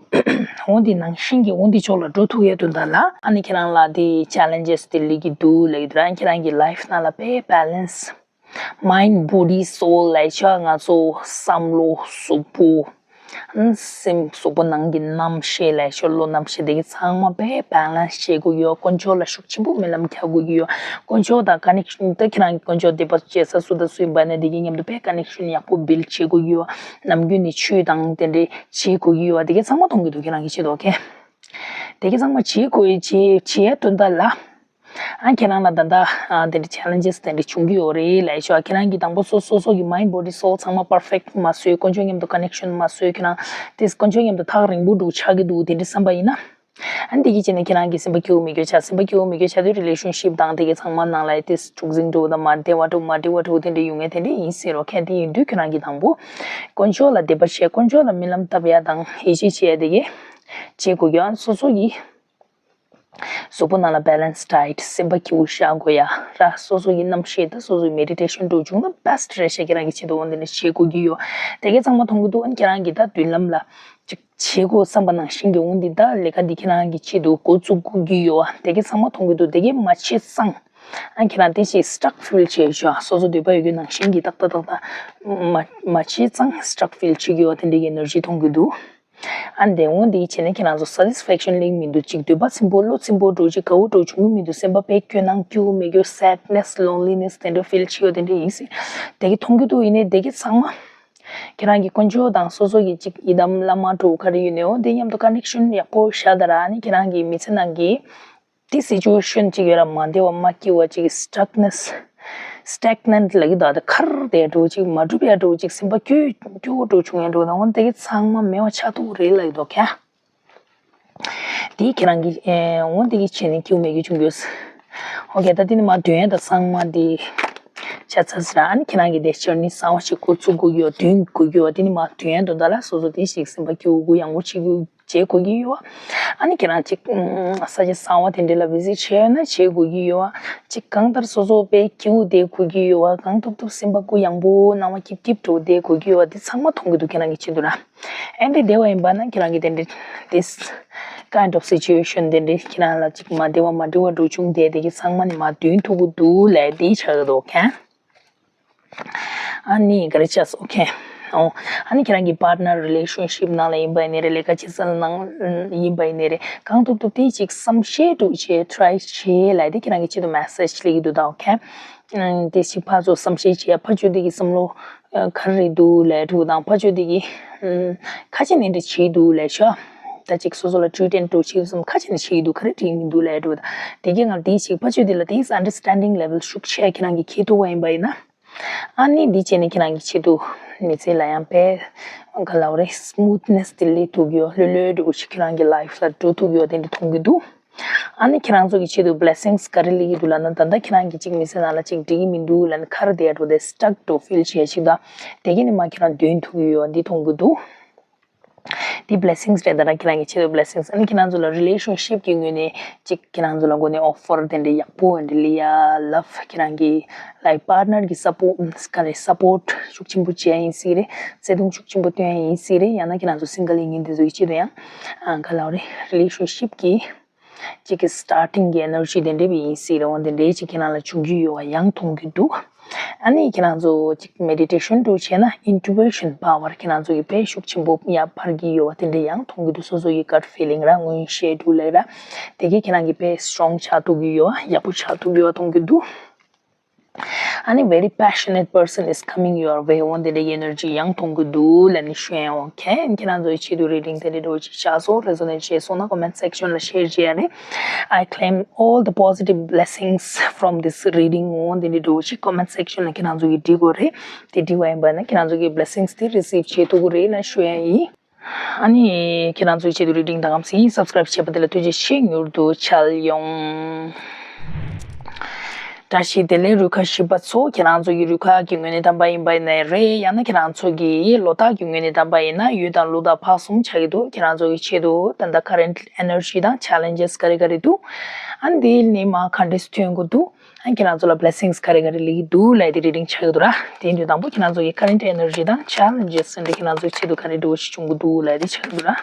འོ་འདི་ནང་བཞིན་གྱི་འོ་འདི་ཕྱོགས་ལ་འགྲོ་ཐུབ་ཡ་དོན་དག་ལ་ཨ་ནི་ཁྱེད་རང་ལ་དེ་challenges་དེ་སླེབས་ཀྱི་འདུག་ལབ་ཀྱི་འདུག་ར། ཁྱེད་རང་གི་life་ནང་ལ་དཔེ་balance། Mind, body, soul་ལབ་ཤག་ང་ཚོ་བསམ་བློ་གཟུགས་པོ། ཨ་སེམས་གཟུགས་པོ་ནང་གི་རྣམ་ཤེས་ལབ་ཤག་བློ་རྣམ་ཤེས་དེ་གི་ཚང་མ་དཔེ་balance་བྱེད་དགོས་ཀྱི་ཡོད། དཀོན་མཆོག་ལ་ཤུགས་ཆེན་པོ་སྨོན་ལམ་རྒྱག་དགོས་ཀྱི་ཡོད། དཀོན་མཆོག་དང་connection་ད་ཁྱེད་རང་གི་དཀོན་མཆོག་དད་པ་བྱེད་ས་སུ་དང་སུ་ཡིན་པ་ནས་དེ་གི་མཉམ་དུ་དཔེ་connection་ཡག་པོ་build་བྱེད་དགོས་ཀྱི་ཡོད། ནམ་རྒྱུན་ནས་ཆོས་དང་དེ་འདྲས་བྱེད་དགོས་ཀྱི་ཡོད། དེ་གི་ཚང་མ་མཐོང་གི་འདུག་ཁྱེད་རང་གི་ཆེད་དུ། okay། དེ་གི་ཚང་མ་བྱེད་དགོས་བྱེད་བྱེད་ཡ་དོན་དག་ལ། ཨ་ཁྱེད་རང་ལ་ད་ལྟ་ཨ་དེ་འདྲ་challenges་དེ་འདྲ་བྱུང་གི་ཡོད་རེད་ལབ་ཤག་ཁྱེད་རང་གིས་དང་པོ་སོ་སོ་སོ་གི་mind body soul་ཚང་མ་perfect་མ་བཟོས། དཀོན་མཆོག་མཉམ་དུ་connection་མ་བཟོས། ཁྱེད་རང་དེ་དཀོན་མཆོག་མཉམ་དུ་ཐག་རིང་པོ་འདྲ་ཆགས་ཀྱི་འདུག་དེ་འདྲ་བསམ་པ་ཡིན་ན། ཨ་འདི་གི་བྱས་ནས་ཁྱེད་རང་གི་སེམས་པ་སྐྱིད་པོ་མེད་རྒྱུ་ཆགས། སེམས་པ་སྐྱིད་པོ་མེད་རྒྱུ་ཆགས་དུས་relationship་དང་དེ་གི་ཚང་མ་ནང་ལ་དེ་འཁྲུག་འཛིང་འདྲ་བོ་དང་མ་བདེ་བ་འདྲ་བོ་མ་འགྲིག་པ་འདྲ་བོ་དེ་འདྲ་ཡོང་ངེས་དེ་འདྲ་ཡིན་སྲིད་རོགས། ཁྱེད་དེ་ཡིན་དུས་ཁྱེད་རང་གིས་དང་པོ་དཀོན་མཆོག་ལ་དད་པ་བྱས། དཀོན་མཆོག་ལ་སྨོན་ལམ་བཏབ་ཡ་དང་ཡིད་ཆེས་བྱེད་ཡ་དེ་གི་བྱེད་དགོས་ཀྱང་སོ་སོ་གི་གཟུགས་པོ་ནང་ལ་balance diet་སེམས་པ་སྐྱིད་པོ་བཞག་དགོས་ཡ་ར། སོ་སོ་ཡི་རྣམ་ཤེས་དང་སོ་སོ་ཡི་meditation་འགྲོ་བྱུང་ན་best་རེད་ཤག་ཁྱེད་རང་གི་ཆེད་དུ་འོ་འདི་འདྲ་བྱེད་དགོས་ཀྱི་ཡོད། དེ་གས་ཚང་མ་མཐོང་གི་འདུག་ཨ་ནི་ཁྱེད་རང་གི་ད་མདུན་ལམ་ལ་ཅིག་བྱེད་དགོས་བསམ་པ་ནང་བཞིན་གྱི་འོ་འདི་ད་ལས་ཀ་འདི་ཁྱེད་རང་གི་ཆེད་དུ་འགོ་བཙུགས་དགོས་ཀྱི་ཡོད། དེ་གས་ཚང་མ་མཐོང་གི་འདུག་དེ་གས་མ་བྱས་ཙང་ཨ་ཁྱེད་རང་དེ་ཞིག་stuck feel་བྱས་ཤག་སོ་སོ་འདོད་པ་ཡོད་རྒྱུ་ནང་བཞིན་གྱི་ཏག་ཏག་ཏག་ཏག་མ་མ་བྱས་ཙང་stuck feel་བྱེད་ཀྱི་ཡོད། དེ་འདྲ་གི་energy་མཐོང་གི་འདུག་ཨ་འདི་འོ་འདི་བྱས་ནས་ཁྱེད་རང་ཚོ་satisfaction་ལེན་མི་འདུག་ཅིག་འདོད་པ་ཚིམ་པོ་བློ་ཚིམ་པོ་འདྲ་ཅིག་དགའ་བོ་འདྲ་བྱུང་གི་མི་འདུག་སེམས་པ་དཔེ་སྐྱོ་སྣང་སྐྱིད་པོ་མེད་རྒྱུ་sadness loneliness་དེ་འདྲ་feel་བྱེད་ཡོད་དེ་འདྲ་ཡིན་སྲིད། དེ་གི་མཐོང་གི་འདུག་ཡིན་ནའི་དེ་གི་ཚང་མ་ཁྱེད་རང་གི་དཀོན་མཆོག་དང་སོ་སོ་གི་ཅིག་ཡི་དམ་བླ་མ་འདྲ་ག་རེ་ཡོད་ནའི་འོ་དེ་མཉམ་དུ་connection་ཡག་པོ་བཞག་ད་ར། ཨ་ནི་ཁྱེད་རང་གི་མི་ཚེ་ནང་གི་དེ་situation་ཅིག་ཡོད་ར་མ་བདེ་བ་མ་སྐྱིད་པ་ཅིག stuckness stagnant་ལབ་ཀྱི་འདུག་ད་ཁར་དེ་འདྲ་ཅིག་མ་འགྲུབ་ཡ་འདྲ་ཅིག་སེམས་པ་སྐྱོ་སྐྱོ་བོ་འདྲ་བྱུང་ཡ་འདྲ་ན་འོ་དེ་གི་ཚང་མ་མེད་པ་ཆགས་ཐུབ་རེད་ལབ་ཀྱི་འདུག་ཁྱེད། དེ་ཁྱེད་རང་གི་འོ་དེ་གི་བྱས་ནས་སྐྱིད་མེད་ཀྱི་བྱུང་གི་ཡོད། ཨོ་ཁེ་ད་དེ་ནི་མ་འདོན་ཡ་ད་ཚང་མ་དེ་ཆ་ཚ་ཟེར། ཨ་ནི་ཁྱེད་རང་གི་དེ་journey་གསར་པ་ཞིག་འགོ་ཚུགས་དགོས་ཀྱི་ཡོད། འདོན་དགོས་ཀྱི་ཡོད། དེ་ནི་མ་འདོན་ཡ་དོན་དག་ལ་སོ་སོ་དེ་ཞིག་སེམས་པ་སྐྱིད་པོ་ཡག་པོ་བྱེད་དགོས། བྱེད་དགོས་ཀྱི་ཡོད་པ། ཨ་ནི་ཁྱེད་རང་ཅིག་ས་ཆ་གསང་བ་དེ་འདྲ་ལ་བི་ཛི་ཊི་བྱས་ཡོད་ན་བྱེད་དགོས་ཀྱི་ཡོད་པ། ཅིག་གང་ལྟར་སོ་སོ་དཔེ་སྐྱིད་པོ་བསྡད་དགོས་ཀྱི་ཡོད་པ། གང་ཐུབ་ཐུབ་སེམས་པ་སྐུ་ཡངས་པོ་སྣང་བ་སྐྱིད་སྐྱིད་འདྲ་བོ་བསྡད་དགོས་ཀྱི་ཡོད་པ་འདི་ཚང་མ་མཐོང་གི་འདུག་ཁྱེད་རང་གི་ཆེད་དུ་ར། ཨེ་འདྲ་བསྡད་པ་ཡིན་པ་ན་ཁྱེད་རང་གི་དེ་འདྲ་this kind of situation དེ་འདྲ་ཁྱེད་རང་ལ་ཅིག་མ་བདེ་བ་མ་འདྲ་བ་འདྲ་བོ་བྱུང་བསྡད་དེ་གི་ཚང་མ་ནི་མར་འདོན་ཐུབ་ཀྱི་འདུག་ལབ་དེ་ཆགས་ཀྱི་འདུག་ཁྱེད། ཨ་ནི་ག་རེ་བྱས་སོང་ཁྱེད། ཨོ། ཨ་ནི་ཁྱེད་རང་གི་པཱར་ཊི་ནར་རི་ལེ་ཤན་ཤིབ་ནང་ལ་ཡིན་པ་ཡིན་ནའི་རེད། ལས་ཀ་བྱེད་ས་ནང་ཡིན་པ་ཡིན་ནའི་རེད། གང་ཐུབ་ཐུབ་དེ་ཅིག་བསམ་ཤེས་འདྲ་བོ་བྱེད་try བྱེད་ལབ་དེ་ཁྱེད་རང་གི་ཆེད་དུ་མེ་སེ་ཇི་སླེབས་ཀྱི་འདུག་ད་ཨོ་ཁྱེད། ཨ་དེ་ཅིག་ཕར་ཚུར་བསམ་ཤེས་བྱེད་ཡ། ཕར་ཕྱོགས་དེ་གི་བསམ་བློ་ག་རེ་རེད་འདུག་ལབ་འདྲ་བོ་དང་། ཕར་ཕྱོགས་དེ་གི་ཨ་ཁ་ཆེ་ནས་འདྲ་བྱེད་འདུག་ལབ་ཤག་ད་ཅིག་སོ་སོ་ལ་ཊི་རི་ཊི་མེན་ཊི་འདྲ་བོ་བྱེད་དུས་ཙམ་ཁ་ཆེ་ནས་བྱེད་ཀྱི་འདུག་ག་རེ་འགྲིག་མི་འདུག་ལབ་འདྲ་བོ་དང་། དེ་གའི་ངང་དེ་ཅིག་ཕར་ཕྱོགས་དེ་ལ་དེའི་understanding level ཤུགས་ཆེ་ཁྱེད་རང་གི་ཁྱེད་ཐུབ་པ་ཡིན་པ་ཡིན་ན། ཨ་ནི་འདི་བྱས་ནས་ཁྱེད་རང་གི་ཆེད་དུ་མི་ཚེ་ལ་ཡང་དཔེ་ག་ལབ་རེད། སི་མུ་ཐི་ནེ་སི་དེ་སླེབས་ཐུབ་ཀྱི་ཡོད། ལྷོད་ལྷོད་འདྲ་བོ་ཞིག་ཁྱེད་རང་གི་ལའིཕ་ལ་འགྲོ་ཐུབ་ཀྱི་ཡོད་དེ་འདྲ་མཐོང་གི་འདུག་ཨ་ནི་ཁྱེད་རང་ཚོ་གི་ཆེད་དུ་blessings ག་རེ་སླེབས་ཀྱི་འདུག་ལབ་ན། ད་ལྟ་ཁྱེད་རང་གི་ཅིག་མི་ཚེ་ནང་ལ་ཅིག་འགྲིག་གི་མི་འདུག་ལབ་ནས་ཁ་ར་བསྡད་འགྲོ་དེ་stuck འདྲ་བོ་ཕིལ་བྱེད་ཅིག་དང་། དེ་གི་ནི་མར་ཁྱེད་རང་འདོན་ཐུབ་ཀྱི་ཡོད་འདི་མཐོང་གི་འདུག་འདི་blessings རེད། ད་རང་ཁྱེད་རང་གི་ཆེད་དུ་blessings། ཨ་ནི་ཁྱེད་རང་ཚོ་ལ་relationship གི་ངོས་ནས་ཅིག་ཁྱེད་རང་ཚོ་ལ་མགོ་ནས་offer དེ་འདྲ་ཡག་པོ་འདྲ་སླེབས་ཡ། love ཁྱེད་རང་གི་like partner གི་support ག་རེ་support ཤུགས་ཆེན་པོ་བྱེད་ཡ་ཡིན་སྲིད་རེད། བརྩེ་དུང་ཤུགས་ཆེན་པོ་སྟོན་ཡ་ཡིན་སྲིད་རེད། ཡང་ན་ཁྱེད་རང་ཚོ་single ཡིན་མཁན་དེ་ཚོ་ཡི་ཆེད་དུ་ཡང་ག་ལབ་རེད། relationship གི་ཅིག་གི་starting གི་energy དེ་འདྲ་བ་ཡིན་སྲིད་རེད། འོ་དེ་འདྲ་ཅིག་ཁྱེད་རང་ལ་བྱུང་གི་ཡོད་པ་ཡང་མཐོང་གི་འདུག་ཨ་ནི་ཁྱེད་རང་ཚོ་ཅིག་meditation འདྲ་བོ་བྱས་ན་intuition power ཁྱེད་རང་ཚོ་གི་དཔེ་ཤུགས་ཆེན་པོ་ཡར་འཕར་གྱི་ཡོད་པ་དེ་འདྲ་ཡང་མཐོང་གི་འདུག་སོ་སོ་ཡི་gut feeling ར་མངོན་ཤེས་འདྲ་བོ་ལབ་ར། དེ་གས་ཁྱེད་རང་གི་དཔེ་strong ཆགས་ཐུབ་ཀྱི་ཡོད་པ། ཡག་པོ་ཆགས་ཐུབ་ཀྱི་ཡོད་པ་མཐོང་གི་འདུག་ཨ་ནི་very passionate person is coming your way འོ་དེ་འདྲ་energy ཡང་མཐོང་གི་འདུག་ལབ་ནས་ཞུ་ཡ། ཨོ་ཁེ། ཁྱེད་རང་ཚོའི་ཆེད་དུ་reading དེ་འདྲ་འདྲ་བོ་ཅིག་ཆགས་སོང་། resonate བྱས་སོང་ན་comment section ལ་share བྱེད་ཡ་རེད། I claim all the positive blessings from this reading འོ་དེ་འདྲ་འདྲ་བོ་ཅིག་comment section ལ་ཁྱེད་རང་ཚོ་གིས་འབྲི་དགོས་རེད། དེ་འབྲི་བ་ཡིན་པ་ན་ཁྱེད་རང་ཚོ་གིས་blessings དེ་receive བྱེད་ཐུབ་ཀྱི་རེད་ལབ་ཞུ་ཡ་ཡིན། ཨ་ནི་ཁྱེད་རང་ཚོའི་ཆེད་དུ་reading དང་གམ་སྲིང་subscribe བྱས་པ་དེ་ལ་ཐུགས་རྗེ་ཆེ། མྱུར་དུ་མཇལ་ཡོང་། བཀྲ་ཤིས་བདེ་ལེགས། རུ་ཁག་བཞི་པ་ཚོ། ཁྱེད་རང་ཚོ་གི་རུ་ཁག་གི་ངོས་ནས་བདམས་པ་ཡིན་པ་ཡིན་ནའི་རེད། ཡང་ན་ཁྱེད་རང་ཚོ་གི་ལོ་རྟགས་ཀྱི་ངོས་ནས་བདམས་པ་ཡིན་ན་ཡུལ་དང་ལུགས་དང་ཕར་གསུམ་ཆགས་ཀྱི་འདུག་ཁྱེད་རང་ཚོ་གི་ཆེད་དུ་ད་ལྟ་current energy དང་challenges ག་རེ་ག་རེ་འདུག་ཨ་འདི་ནས་མར་ག་འདྲས་ཐོན་དགོས་འདུག་ཨ་ཁྱེད་རང་ཚོ་ལ་blessings ག་རེ་ག་རེ་སླེབས་ཀྱི་འདུག་ལབ་དེ་reading ཆགས་ཀྱི་འདུག་ར། དེ་ཡིན་དུས་དང་པོ་ཁྱེད་རང་ཚོ་གི་current energy དང་challenges འདི་ཁྱེད་རང་ཚོའི་ཆེད་དུ་ག་རེ་འདྲ་བོ་ཞིག་བྱུང་གི་འདུག་ལབ་དེ་ཆགས་ཀྱི་འདུག་ར།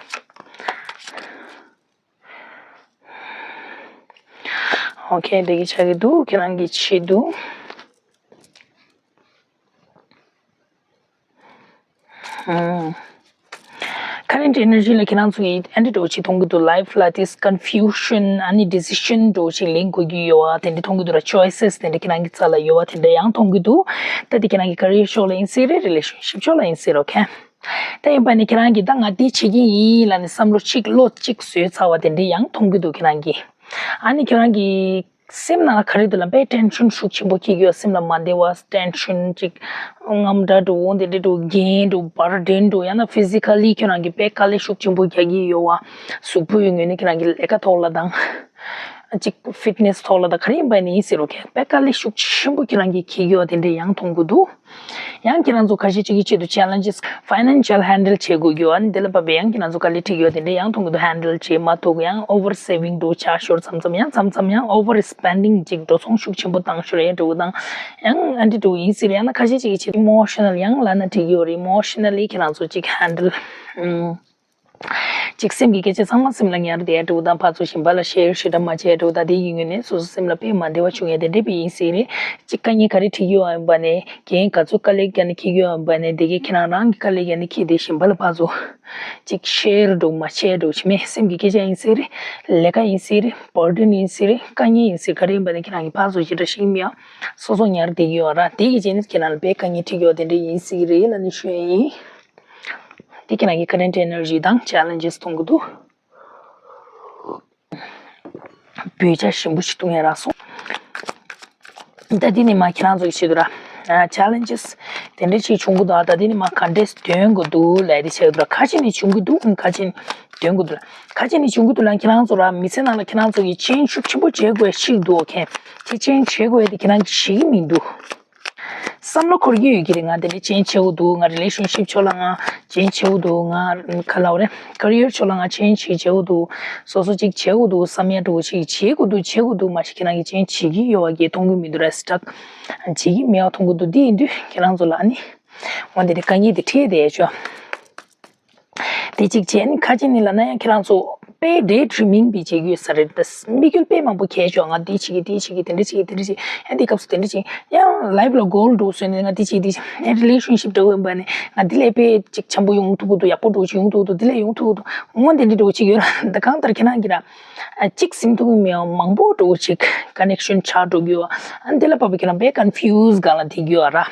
ཨོ་ཁེ། དེ་གི་ཆགས་ཀྱི་འདུག་ཁྱེད་རང་གི་ཆེད་དུ། ཨང་། current energy ལ་ཁྱེད་རང་ཚོ་གི་ཨ་འདྲ་འདྲ་བོ་ཅིག་མཐོང་གི་འདུག life ལ་this confusion ཨ་ནི་decision འདྲ་བོ་ཅིག་ལེན་དགོས་ཀྱི་ཡོད་པ་དེ་འདྲ་མཐོང་གི་འདུག་ར། choices དེ་འདྲ་ཁྱེད་རང་གི་རྩ་ལ་ཡོད་པ་དེ་འདྲ་ཡང་མཐོང་གི་འདུག་ད་དེ་ཁྱེད་རང་གི་career ཕྱོགས་ལ་ཡིན་སྲིད་རེད། relationship ཕྱོགས་ལ་ཡིན་སྲིད་རོ་ཁེ། ད་ཡིན་པ་ནི་ཁྱེད་རང་གིས་ད་ང་འདི་བྱེད་ཀྱི་ཡིན་ལབ་ནས་བསམ་བློ་གཅིག་བློ་གཅིག་བཟོས་ཚར་བ་དེ་འདྲ་ཡང་མཐོང་གི་འདུག་ཁྱེད་རང་གིས། ཨ་ནི་ཁྱེད་རང་གི་སེམས་ནང་ལ་ག་རེ་འདུག་ལབ་ན་དཔེ་tension ཤུགས་ཆེན་པོ་འཁྱེར་གྱི་ཡོད། སེམས་ལ་མ་བདེ་བ་tension ཅིག་དངངས་སྐྲག་འདྲ་བོ་འདི་འདྲ་འདྲ་བོ་འགན་འདྲ་བོ་burden འདྲ་བོ་ཡང་ན་physically ཁྱེད་རང་གིས་དཔེ་དཀའ་ལས་ཤུགས་ཆེན་པོ་རྒྱག་གི་ཡོད་པ། གཟུགས་པོའི་ངོས་ནས་ཁྱེད་རང་གི་ལས་ཀ་ཐོག་ལ་དང་། ཅིག་fitness ཐོག་ལ་དང་ག་རེ་ཡིན་པ་ནི་ཡིན་ཟེར་རོ་ཁེ། དཔེ་དཀའ་ལས་ཤུགས་ཆེན་པོ་ཁྱེད་རང་གིས་འཁྱེར་གྱི་ཡོད་དེ་འདྲ་ཡང་མཐོང་གི་འདུག་ཡང་ཁྱེད་རང་ཚོ་ཁ་ཤས་ཅིག་གི་ཆེད་དུ་challenges financial handle བྱེད་དགོས་ཀྱི་ཡོད། ཨ་ནི་དེ་ལ་བབས་པའི་ཡང་ཁྱེད་རང་ཚོ་དཀའ་ལས་འཕྲད་ཀྱི་ཡོད་དེ་འདྲ་ཡང་མཐོང་གི་འདུག handle བྱེད་མ་ཐུབ། ཡང་over saving འདྲ་བོ་ཆགས་ཞོར་མཚམས་མཚམས་ཡང་མཚམས་མཚམས་ཡང་over spending ཅིག་འགྲོ་སོང་ཤུགས་ཆེན་པོ་བཏང་ཞོར་ཡང་འདྲ་བོ་དང་ཡང་ཨ་འདྲ་འདྲ་བོ་ཡིན་ཟེར། ཡང་ན་ཁ་ཤས་ཅིག་གི་ཆེད་དུ་emotional ཡང་ལབ་ན་འགྲིག་གི་ཡོད་རེད། emotionally ཁྱེད་རང་ཚོ་ཅིག་handle ཨུམ། གཅིག་སེམས་ཀྱི་སྐད་ཆ་ཚང་མ་སེམས་ལ་ཉར་བསྡད་ཡ་འདྲ་བོ་དང་ཕར་ཚུར་གཞན་པ་ལ་share ཞེ་དྲག་མ་བྱས་འདྲ་བོ་དང་དེ་ཡིན་ངོས་ནས་སོ་སོ་སེམས་ལ་དཔེ་མ་བདེ་བ་བྱུང་ཡ་དེ་འདྲ་དཔེ་ཡིན་སྲིད་རེད། གཅིག་དཀའ་ངལ་ག་རེ་འཕྲད་ཀྱི་ཡོད་ཡིན་པ་ནས་རྒན་ག་ཚོད་དཀའ་ལས་རྒྱག་ནས་འཁྱེར་གྱི་ཡོད་ཡིན་པ་ནས་དེ་གས་ཁྱེད་རང་རང་གི་དཀའ་ལས་རྒྱག་ནས་འཁྱེར་ཏེ་གཞན་པ་ལ་ཕར་ཚུར་གཅིག་share འདྲ་བོ་མ་བྱས་འདྲ་བོ་བྱས་མེད། སེམས་ཀྱི་སྐད་ཆ་ཡིན་སྲིད་རེད། ལས་ཀ་ཡིན་སྲིད་རེད། burden ཡིན་སྲིད་རེད། དཀའ་ངལ་ཡིན་སྲིད་ག་རེ་ཡིན་པ་ནས་ཁྱེད་རང་གིས་ཕར་ཚུར་ཞེ་དྲག་ཤེས་མི་ཡ་སོ་སོ་ཉར་བསྡད་ཀྱི་ཡོད་ར། དེ་གི་རྗེས་ནས་ཁྱེད་རང་ལ་དཔེ་དཀའ་ངལ་འཕྲད་ཀྱི་ཡོད་དེ་འདྲ་ཡིན་སྲིད་རེད་ལབ་ནས་ཞུ་ཡ་ཡིན། འདི་ཁྱེད་རང་གི་current energy དང་challenges མཐོང་གི་འདུག་བོད་ཇ་ཞིམ་པོ་ཞིག་བཏུང་ཡ་རག་སོང་། ད་འདི་ནས་མར་ཁྱེད་རང་ཚོ་གི་ཆེད་དུ་ར། ཨ། challenges དེ་འདྲ་ཞིག་བྱུང་གི་འདུག་ད་འདི་ནས་མར་ག་འདྲས་འདོན་དགོས་འདུག་ལབ་དེ་བྱེད་དགོས་འདུག་ཁ་ཆེ་ནས་བྱུང་གི་འདུག་ཁ་ཆེ་ནས་འདོན་དགོས་འདུག་ཁ་ཆེ་ནས་བྱུང་གི་འདུག་ལ་ཁྱེད་རང་ཚོ་ར་མི་ཚེ་ནང་ལ་ཁྱེད་རང་ཚོ་གི་change ཤུགས་ཆེན་པོ་བྱེད་དགོས་ཞིག་འདུག་ཁྱེད་དེ་change བྱེད་དགོས་ཡ་དེ་ཁྱེད་རང་གིས་ཤེས་ཀྱི་མི་འདུག་བསམ་བློ་འཁོར་གྱི་ཡོད་ཀྱི་རེད། ང་དེ་འདྲ་ཅན་བྱེད་དགོས་འདུག་ང་relationship་ཕྱོགས་ལ་ང་ཅན་བྱེད་དགོས་འདུག་ང་ག་ལབ་རེད། career་ཕྱོགས་ལ་ང་ཅན་བྱེད་བྱེད་དགོས་འདུག་སོ་སོ་ཅིག་བྱེད་དགོས་འདུག་བསམ་ཡ་འདྲ་བོ་ཅིག་བྱེད་དགོས་འདུག་བྱེད་དགོས་འདུག་མ་གཞི་ཁྱེད་རང་གིས་ཅན་བྱེད་ཀྱི་ཡོད་པ་གི་མཐོང་གི་མི་འདུག་ར། stuck་བྱེད་ཀྱི་མེད་པ་མཐོང་གི་འདུག་དེ་ཡིན་དུས་ཁྱེད་རང་ཚོ་ལ་ཨ་ནི་འོ་དེ་འདྲ་དཀའ་ངལ་དེ་འཕྲད་བསྡད་ཡོད་ཆོག་དེ་གཅིག་བྱས་ནས་ཁ་ཅིག་ནི་ལབ་ན་ཡང་ཁྱེད་རང་ཚོ་དཔེ་daydreaming་བྱེད་ཀྱི་ཡོད་ས་རེད། ད་དམིགས་ཡུལ་དཔེ་མང་པོ་འཁྱེར་ཆོག་ང་འདི་བྱེད་ཀྱི་འདི་བྱེད་ཀྱི་དེ་འདྲ་བྱེད་ཀྱི་དེ་འདྲ་བྱེད་ཡང་འདི་སྐབས་སུ་དེ་འདྲ་བྱེད་ཡང་life་ལ་goal་འདྲ་བཟོས་ནས་ང་འདི་བྱེད་འདི་བྱེད་ཡང་relationship་འདྲ་བོ་ཡིན་པ་ནི་ང་འདི་ལས་དཔེ་གཅིག་འཆམ་པོ་ཡོང་ཐུབ་ཀྱི་འདུག་ཡག་པོ་འདྲ་བོ་ཅིག་ཡོང་ཐུབ་ཀྱི་འདུག་འདི་ལས་ཡོང་ཐུབ་ཀྱི་འདུག་འོ་འདི་འདྲ་འདྲ་བོ་ཅིག་ཡོད་ར། ད་གང་ལྟར་ཁྱེད་རང་གིས་ར་གཅིག་ཟིན་ཐུབ་ཀྱི་མེད་པ་མང་པོ་འདྲ་བོ་ཅིག་connection་ཆགས་འགྲོ་གི་ཡོད། ཨ་འདི་ལ་བབས་པ་ཁྱེད་རང་དཔེ་confuse་སྒང་ལ་འདི་གི་ཡོད་ར།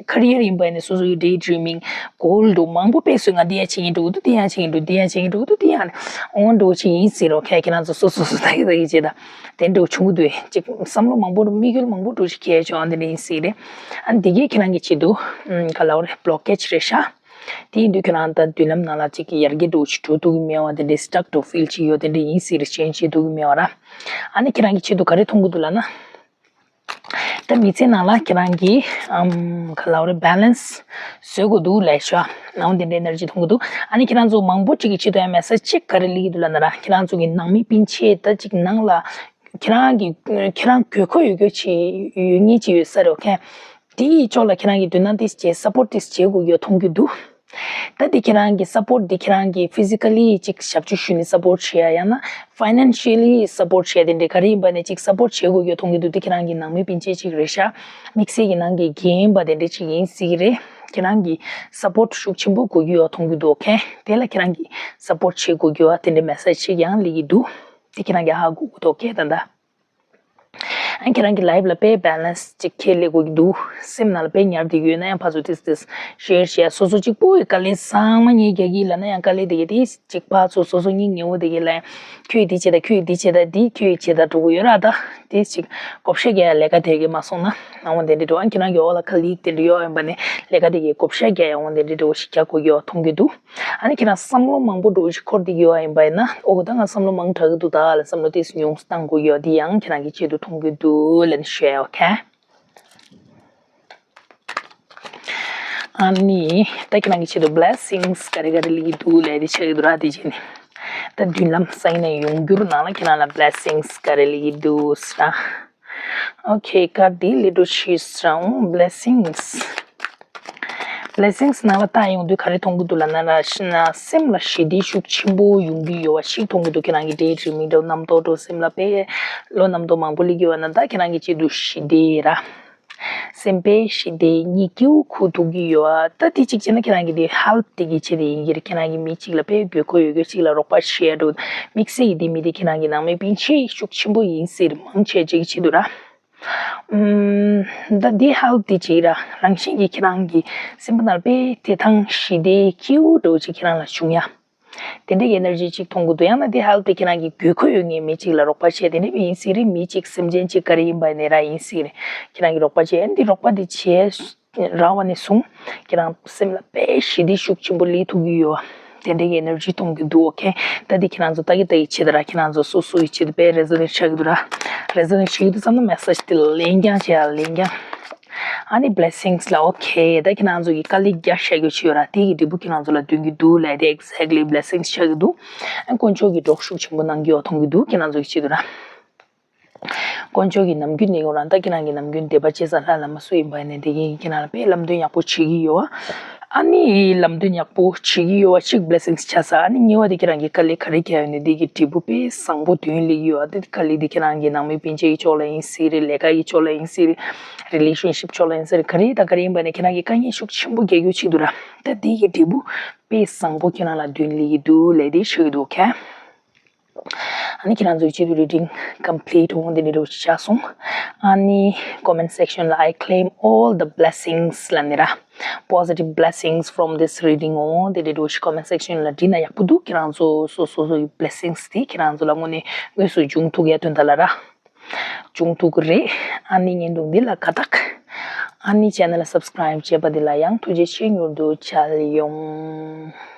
career་ཡིན་པ་ནི་སོ་སོའི་daydreaming goal་འདྲ་མང་པོ་དཔེ་བཟོས་ང་འདི་ཡ་བྱེད་ཀྱི་འགྲོ་གི་འདུག་འདི་ཡ་བྱེད་ཀྱི་འགྲོ་འདི་ཡ་བྱེད་ཀྱི་འགྲོ་འདི་ཡ་འོང་འགྲོ་ཅིག་ཡིན་སྲིད་རོགས་ཁྱེད་ཁྱེད་རང་ཚོ་སོ་སོ་སོ་ད་གི་ད་གི་བྱེད་ད་དེ་འགྲོ་བྱུང་གི་འདུག་ཅིག་བསམ་བློ་མང་པོ་དམིགས་ཡུལ་མང་པོ་འགྲོ་ཅིག་ཁྱེད་ཆོག་འདི་འདྲ་ཡིན་སྲིད་རེད། ཨ་འདི་གས་ཁྱེད་རང་གི་ཆེད་དུ་ག་ལབ་རེད་blockage་རེད་ཤག་དེ་ཡིན་དུས་ཁྱེད་རང་ད་མདུན་ལམ་ནང་ལ་ཅིག་གི་ཡར་རྒྱས་འགྲོ་ཅིག་འགྲོ་ཐུབ་ཀྱི་མེད་པ་དེ་འདྲའི་stuck་འགྲོ་feel་ཅིག་ཡོད་དེ་འདྲ་ཡིན་སྲིད་རེད། change་བྱེད་ཐུབ་ཀྱི་མེད་པ་ར། ཨ་ནི་ཁྱེད་རང་གི་ཆེད་དུ་ག་རེ་མཐོང་གི་འདུག་ལབ་ན། ད་མི་ཚེ་ནང་ལ་ཁྱེད་རང་གིས་ཨམ་ག་ལབ་རེད་balance་བཟོ་དགོས་འདུག་ལབ་ཤག་ནའོ་དེ་འདྲའི་energy་མཐོང་གི་འདུག་ཨ་ནི་ཁྱེད་རང་ཚོ་མང་པོ་ཅིག་གི་ཆེད་དུ་ཡང་message་གཅིག་ག་རེ་སླེབས་ཀྱི་འདུག་ལབ་ན་ར། ཁྱེད་རང་ཚོ་གི་ནང་མི་སྤུན་མཆེད་ད་ཅིག་ནང་ལ་ཁྱེད་རང་གི་ཁྱེད་རང་དགོས་མཁོ་ཡོད་རྒྱུ་ཅིག་ཡོད་ངེས་ཅིག་ཡོད་ས་རེད། okay། དེའི་ཕྱོགས་ལ་ཁྱེད་རང་གི་མདུན་ན་ཏིས་བྱས་support་ཏིས་བྱེད་དགོས་ཡོད་མཐོང་གི་འདུག་ད་འདི་ཁྱེད་རང་གི་support་འདི་ཁྱེད་རང་གི་physically་ཅིག་ཞབས་ཕྱི་ཞུས་ནས་support་བྱེད་ཡ་ཡང་ན་financially་support་བྱེད་དེ་འདྲ་ག་རེ་ཡིན་པ་ནས་ཅིག་support་བྱེད་དགོས་ཡོད་མཐོང་གི་འདུག་འདི་ཁྱེད་རང་གི་ནང་མི་སྤུན་མཆེད་ཅིག་རེད་ཤག་དམིགས་བསལ་གྱི་ནང་གི་རྒན་པ་དེ་འདྲ་ཅིག་ཡིན་སྲིད་ཀྱི་རེད། ཁྱེད་རང་གི་support་ཤུགས་ཆེན་པོ་དགོས་ཀྱི་ཡོད་མཐོང་གི་འདུག okay། དེ་ལ་ཁྱེད་རང་གི་support་བྱེད་དགོས་ཀྱི་ཡོད་དེ་འདྲ་message་ཅིག་ཡང་སླེབས་ཀྱི་འདུག་དེ་ཁྱེད་རང་གི་ཧ་གོ་གི་འདུག okay། ད་ད། ཨ་ཁྱེད་རང་གི་life་ལ་དཔེ་balance་ཅིག་ཁྱེར་སླེབས་དགོས་ཀྱི་འདུག་སེམས་ནང་ལ་དཔེ་ཉར་བསྡད་ཡོད་ན་ཡང་ཕར་ཚུར་ཏིས་ཏིས་share་བྱས། སོ་སོ་གཅིག་པུ་ཡི་དཀའ་ལས་ཚང་མ་ངས་རྒྱག་གི་ལབ་ན་ཡང་དཀའ་ལས་དེ་གས་ཏིས་ཅིག་ཕར་ཚུར་སོ་སོ་སྙིང་ཉེ་བོ་དེ་གས་ལ་ཡང་ཁྱོད་ཡི་འདི་བྱེད་ད་ཁྱོད་ཡི་འདི་བྱེད་ད་འདི་ཁྱོད་ཡི་བྱེད་ད་འགྲོ་གི་ཡོད་ར། ད་ཏིས་ཅིག་བགོ་བཤའ་རྒྱག་ཡ་ལས་ཀ་དེ་གས་མ་སོང་ན་ནང་བ་དེ་འདྲ་འགྲོ། ཨ་ཁྱེད་རང་གི་འོག་ལ་colleague་དེ་འདྲ་ཡོད་ཡིན་པ་ནས་ལས་ཀ་དེ་གས་བགོ་བཤའ་རྒྱག་ཡ་འོང་དེ་འདྲ་འགྲོ་ཞིག་རྒྱག་དགོས་ཀྱི་ཡོད་མཐོང་གི་འདུག་ཨ་ནི་ཁྱེད་རང་བསམ་བློ་མང་པོ་འགྲོ་ཞིག་འཁོར་བསྡད་ཡོད་ཡིན་པ་ཡིན་ན། ཨོ་ད་ང་བསམ་བློ་མང་དྲགས་ཀྱི་འདུག་ད་ལ་བསམ་བློ་ཏིས་ཉུང་སུ་བཏང་དགོས་ཡོད། འདི་ཡང་ཁྱེད་རང་གི་ཆེད་དུ་མཐོང་གི་འདུག་ལབ་ནས་ཞུ་ཡ། okay། ཨ་ནི་ད་ཁྱེད་རང་གི་ཆེད་དུ་blessings་ག་རེ་ག་རེ་སླེབས་ཀྱི་འདུག་ལབ་དེ་ཆགས་ཀྱི་འདུག་ར། དེ་བྱས་ནས་ད་མདུན་ལམ་སང་ཉིན་ཡོང་འགྱུར་ནང་ལ་ཁྱེད་རང་ལ་blessings་ག་རེ་སླེབས་ཀྱི་འདུག་ཟེར་ན། okay། ཀར་འདི་ལས་འགྲོ་ཤི་སྲང་blessings། blessings་ནང་ལ་ལྟ་ཡོང་དུས་ག་རེ་མཐོང་གི་འདུག་ལབ་ན་ར། ཤི་ན་སེམས་ལ་ཞི་བདེ་ཤུགས་ཆེན་པོ་ཡོང་གི་ཡོད་པ་ཞིག་མཐོང་གི་འདུག་ཁྱེད་རང་གི་daydreaming་འདྲ་རྣམ་རྟོག་འདྲ་སེམས་ལ་དཔེ་བློ་རྣམ་རྟོག་མང་པོ་སླེབས་ཀྱི་ཡོད་ན་ད་ཁྱེད་རང་གི་ཆེད་དུ་ཞི་བདེ་ར། སེམས་དཔེ་ཞི་བདེ་གཉིད་སྐྱིད་པོ་ཁུག་ཐུབ་ཀྱི་ཡོད་པ། ད་དེ་གཅིག་བྱས་ན་ཁྱེད་རང་གི་དེ་help་དེ་གི་ཆེད་དུ་ཡིན་གྱི་རེད། ཁྱེད་རང་གི་མི་གཅིག་ལ་དཔེ་དགོས་མཁོ་ཡོད་མཁན་གཅིག་ལ་རོགས་པ་བྱེད་འགྲོ། དམིགས་བསལ་གྱི་དེ་མི་དེ་ཁྱེད་རང་གི་ནང་མི་སྤུན་མཆེད་ཤུགས་ཆེན་པོ་ཡིན་སྲིད་མང་ཆེ་ཅིག་གི་ཆེད་དུ་ར། ཨུམ། ད་འདི་help་དེ་བྱེད་ར། རང་བཞིན་གྱིས་ཁྱེད་རང་གི་སེམས་པ་ནང་དཔེ་དེ་ཐང་ཞི་བདེ་སྐྱིད་པོ་འདྲ་བོ་ཅིག་ཁྱེད་རང་ལ་བྱུང་ཡ། དེ་འདྲའི་energy་ཅིག་མཐོང་གི་འདུག་ཡང་ན་འདི་help་དེ་ཁྱེད་རང་གི་དགོས་མཁོ་ཡོད་མཁན་མི་གཅིག་ལ་རོགས་པ་བྱས་དེ་འདྲ་བས་ཡིན་སྲིད་རེད། མི་གཅིག་སེམས་ཅན་གཅིག་ག་རེ་ཡིན་པ་ནས་ར་ཡིན་སྲིད་རེད། ཁྱེད་རང་གི་རོགས་པ་བྱས་ཨ་འདི་རོགས་པ་འདི་བྱས་རག་པ་ནས་བཟུང་ཁྱེད་རང་སེམས་ལ་དཔེ་ཞི་བདེ་ཤུགས་ཆེན་པོ་སླེབས་ཐུབ་ཀྱི་ཡོད། དེ་འདྲའི་energy་མཐོང་གི་འདུག okay། ད་འདི་ཁྱེད་རང་ཚོ་ལྟ་གི་ལྟ་གི་བྱེད་ད་ར། ཁྱེད་རང་ཚོ་སོ་སོ་ཡི་ཆེད་དུ་དཔེ་resonate་ཆགས་ཀྱི་འདུག་ར། resonate་བྱེད་ཀྱི་འདུག་བསམ་ན་message་དེ་ལེན་རྐྱང་བྱེད་ཡ་ལེན་རྐྱང་། ཨ་ནི་blessings་ལ་okay། ད་ཁྱེད་རང་ཚོ་གི་དཀའ་ལས་རྒྱག་བཞག་རྒྱུ་ཅིག་ཡོད་ར། དེ་གི་འབྲས་བུ་ཁྱེད་རང་ཚོ་ལ་འདོན་གྱི་འདུག་ལབ་དེ་exactly blessings་ཆགས་ཀྱི་འདུག་ཨ་དཀོན་མཆོག་གི་གྲོགས་ཤུགས་ཆེན་པོ་གནང་གི་ཡོད་མཐོང་གི་འདུག་ཁྱེད་རང་ཚོ་གི་ཆེད་དུ་ར། དཀོན་མཆོག་གི་ནམ་རྒྱུན་ནས་ཡོང་རང་ད་ཁྱེད་རང་གི་ནམ་རྒྱུན་དད་པ་བྱེད་ས་ལྷ་བླ་མ་སུ་ཡིན་པ་ནས་དེ་གིན་ཁྱེད་རང་ལ་དཔེ་ལམ་སྟོན་ཡག་པོ་བྱེད་ཀྱི་ཡོད། ཨ་ནི་ལམ་སྟོན་ཡག་པོ་བྱེད་ཀྱི་ཡོད་པ་གཅིག་blessings་ཆགས་ས། ཨ་ནི་གཉིས་པ་དེ་ཁྱེད་རང་གི་དཀའ་ལས་ག་རེ་བརྒྱབ་ཡོད་ནས་དེ་གི་འབྲས་བུ་དཔེ་བཟང་པོ་དོན་ལེགས་ཡོད། ཨ་དེ་དཀའ་ལས་དེ་ཁྱེད་རང་གི་ནང་མི་སྤུན་མཆེད་ཀྱི་ཕྱོགས་ལ་ཡིན་སྲིད་རེད། ལས་ཀ་གི་ཕྱོགས་ལ་ཡིན་སྲིད་རེད། relationship་ཕྱོགས་ལ་ཡིན་སྲིད་རེད། ག་རེ་དང་ག་རེ་ཡིན་པ་ནས་ཁྱེད་རང་གི་དཀའ་ངལ་ཤུགས་ཆེན་པོ་རྒྱག་རྒྱུ་ཅིག་འདུག་ར། ད་དེ་གི་འབྲས་བུ་དཔེ་བཟང་པོ་ཁྱེད་རང་ལ་དོན་ལེགས་ཀྱི་འདུག་ལབ་དེ་ཞུ་གི་འདུག okay། ཨ་ནི་ཁྱེད་རང་ཚོའི་ཆེད་དུ་reading complete་འོང་དེ་འདྲ་ཆགས་སོང་། ཨ་ནི་comment section་ལ་I claim all the blessings་ལབ་ནི་ར། positive blessings from this reading་འོང་དེ་འདྲ་ཞིག་comment section་ལ་བྲིས་ན་ཡག་པོ་འདུག་ཁྱེད་རང་ཚོ་སོ་སོ་སོ་ཡི་blessings་དེ་ཁྱེད་རང་ཚོ་ལ་དངོས་ནས་དངོས་སུ་འབྱུང་ཐུབ་ཡ་དོན་དག་ལ་ར། འབྱུང་ཐུབ་ཀྱི་རེད། ཨ་ནི་བརྙན་ཐུང་འདི་ལ་དགའ་རྟགས། ཨ་ནི་channel་ལ་subscribe་བྱས་པ་འདི་ལ་ཡང་ཐུགས་རྗེ་ཆེ། མྱུར་དུ་མཇལ་ཡོང་།